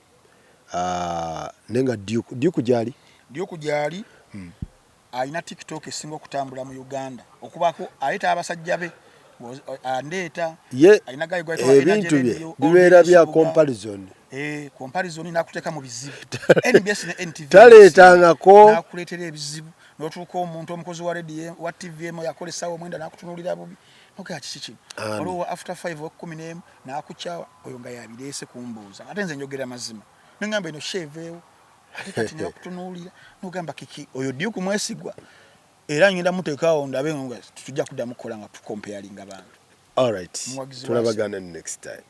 naye nga Duke gy'ali? Duke gy'ali, alina TikTok esinga okutambula mu Uganda, okubaako aleeta abasajja be, andeeta. Ye, alina gayi gwayitwa ebintu Energy bye Radio, bibeera Old bya Kibuga. comparison. Comparison n'akuteeka mu bizibu. NBS ne NTV Taleetangako. N'akuleetera ebizibu, n'otuuka omuntu omukozi wa radio wa TV emu yakola essaawa 9 n'akutunuulira bubi. Nogamba kiki kino? Ani? Waliwo after 5 owa kkumi n'emu n'akukyawa, oyo nga yabireese kumbuuza. Ate nze njogera mazima. Ne ngamba eno sheeveewo. Ate kati ne bakutunuulira, n'ogamba kiki? Oyo Duke Mwesigwa. Era ngenda muteekaawo ndabe nga tujja kuddamu kukola nga tukomparinga bantu. All right. Muwagizi wa Tulabagana next time.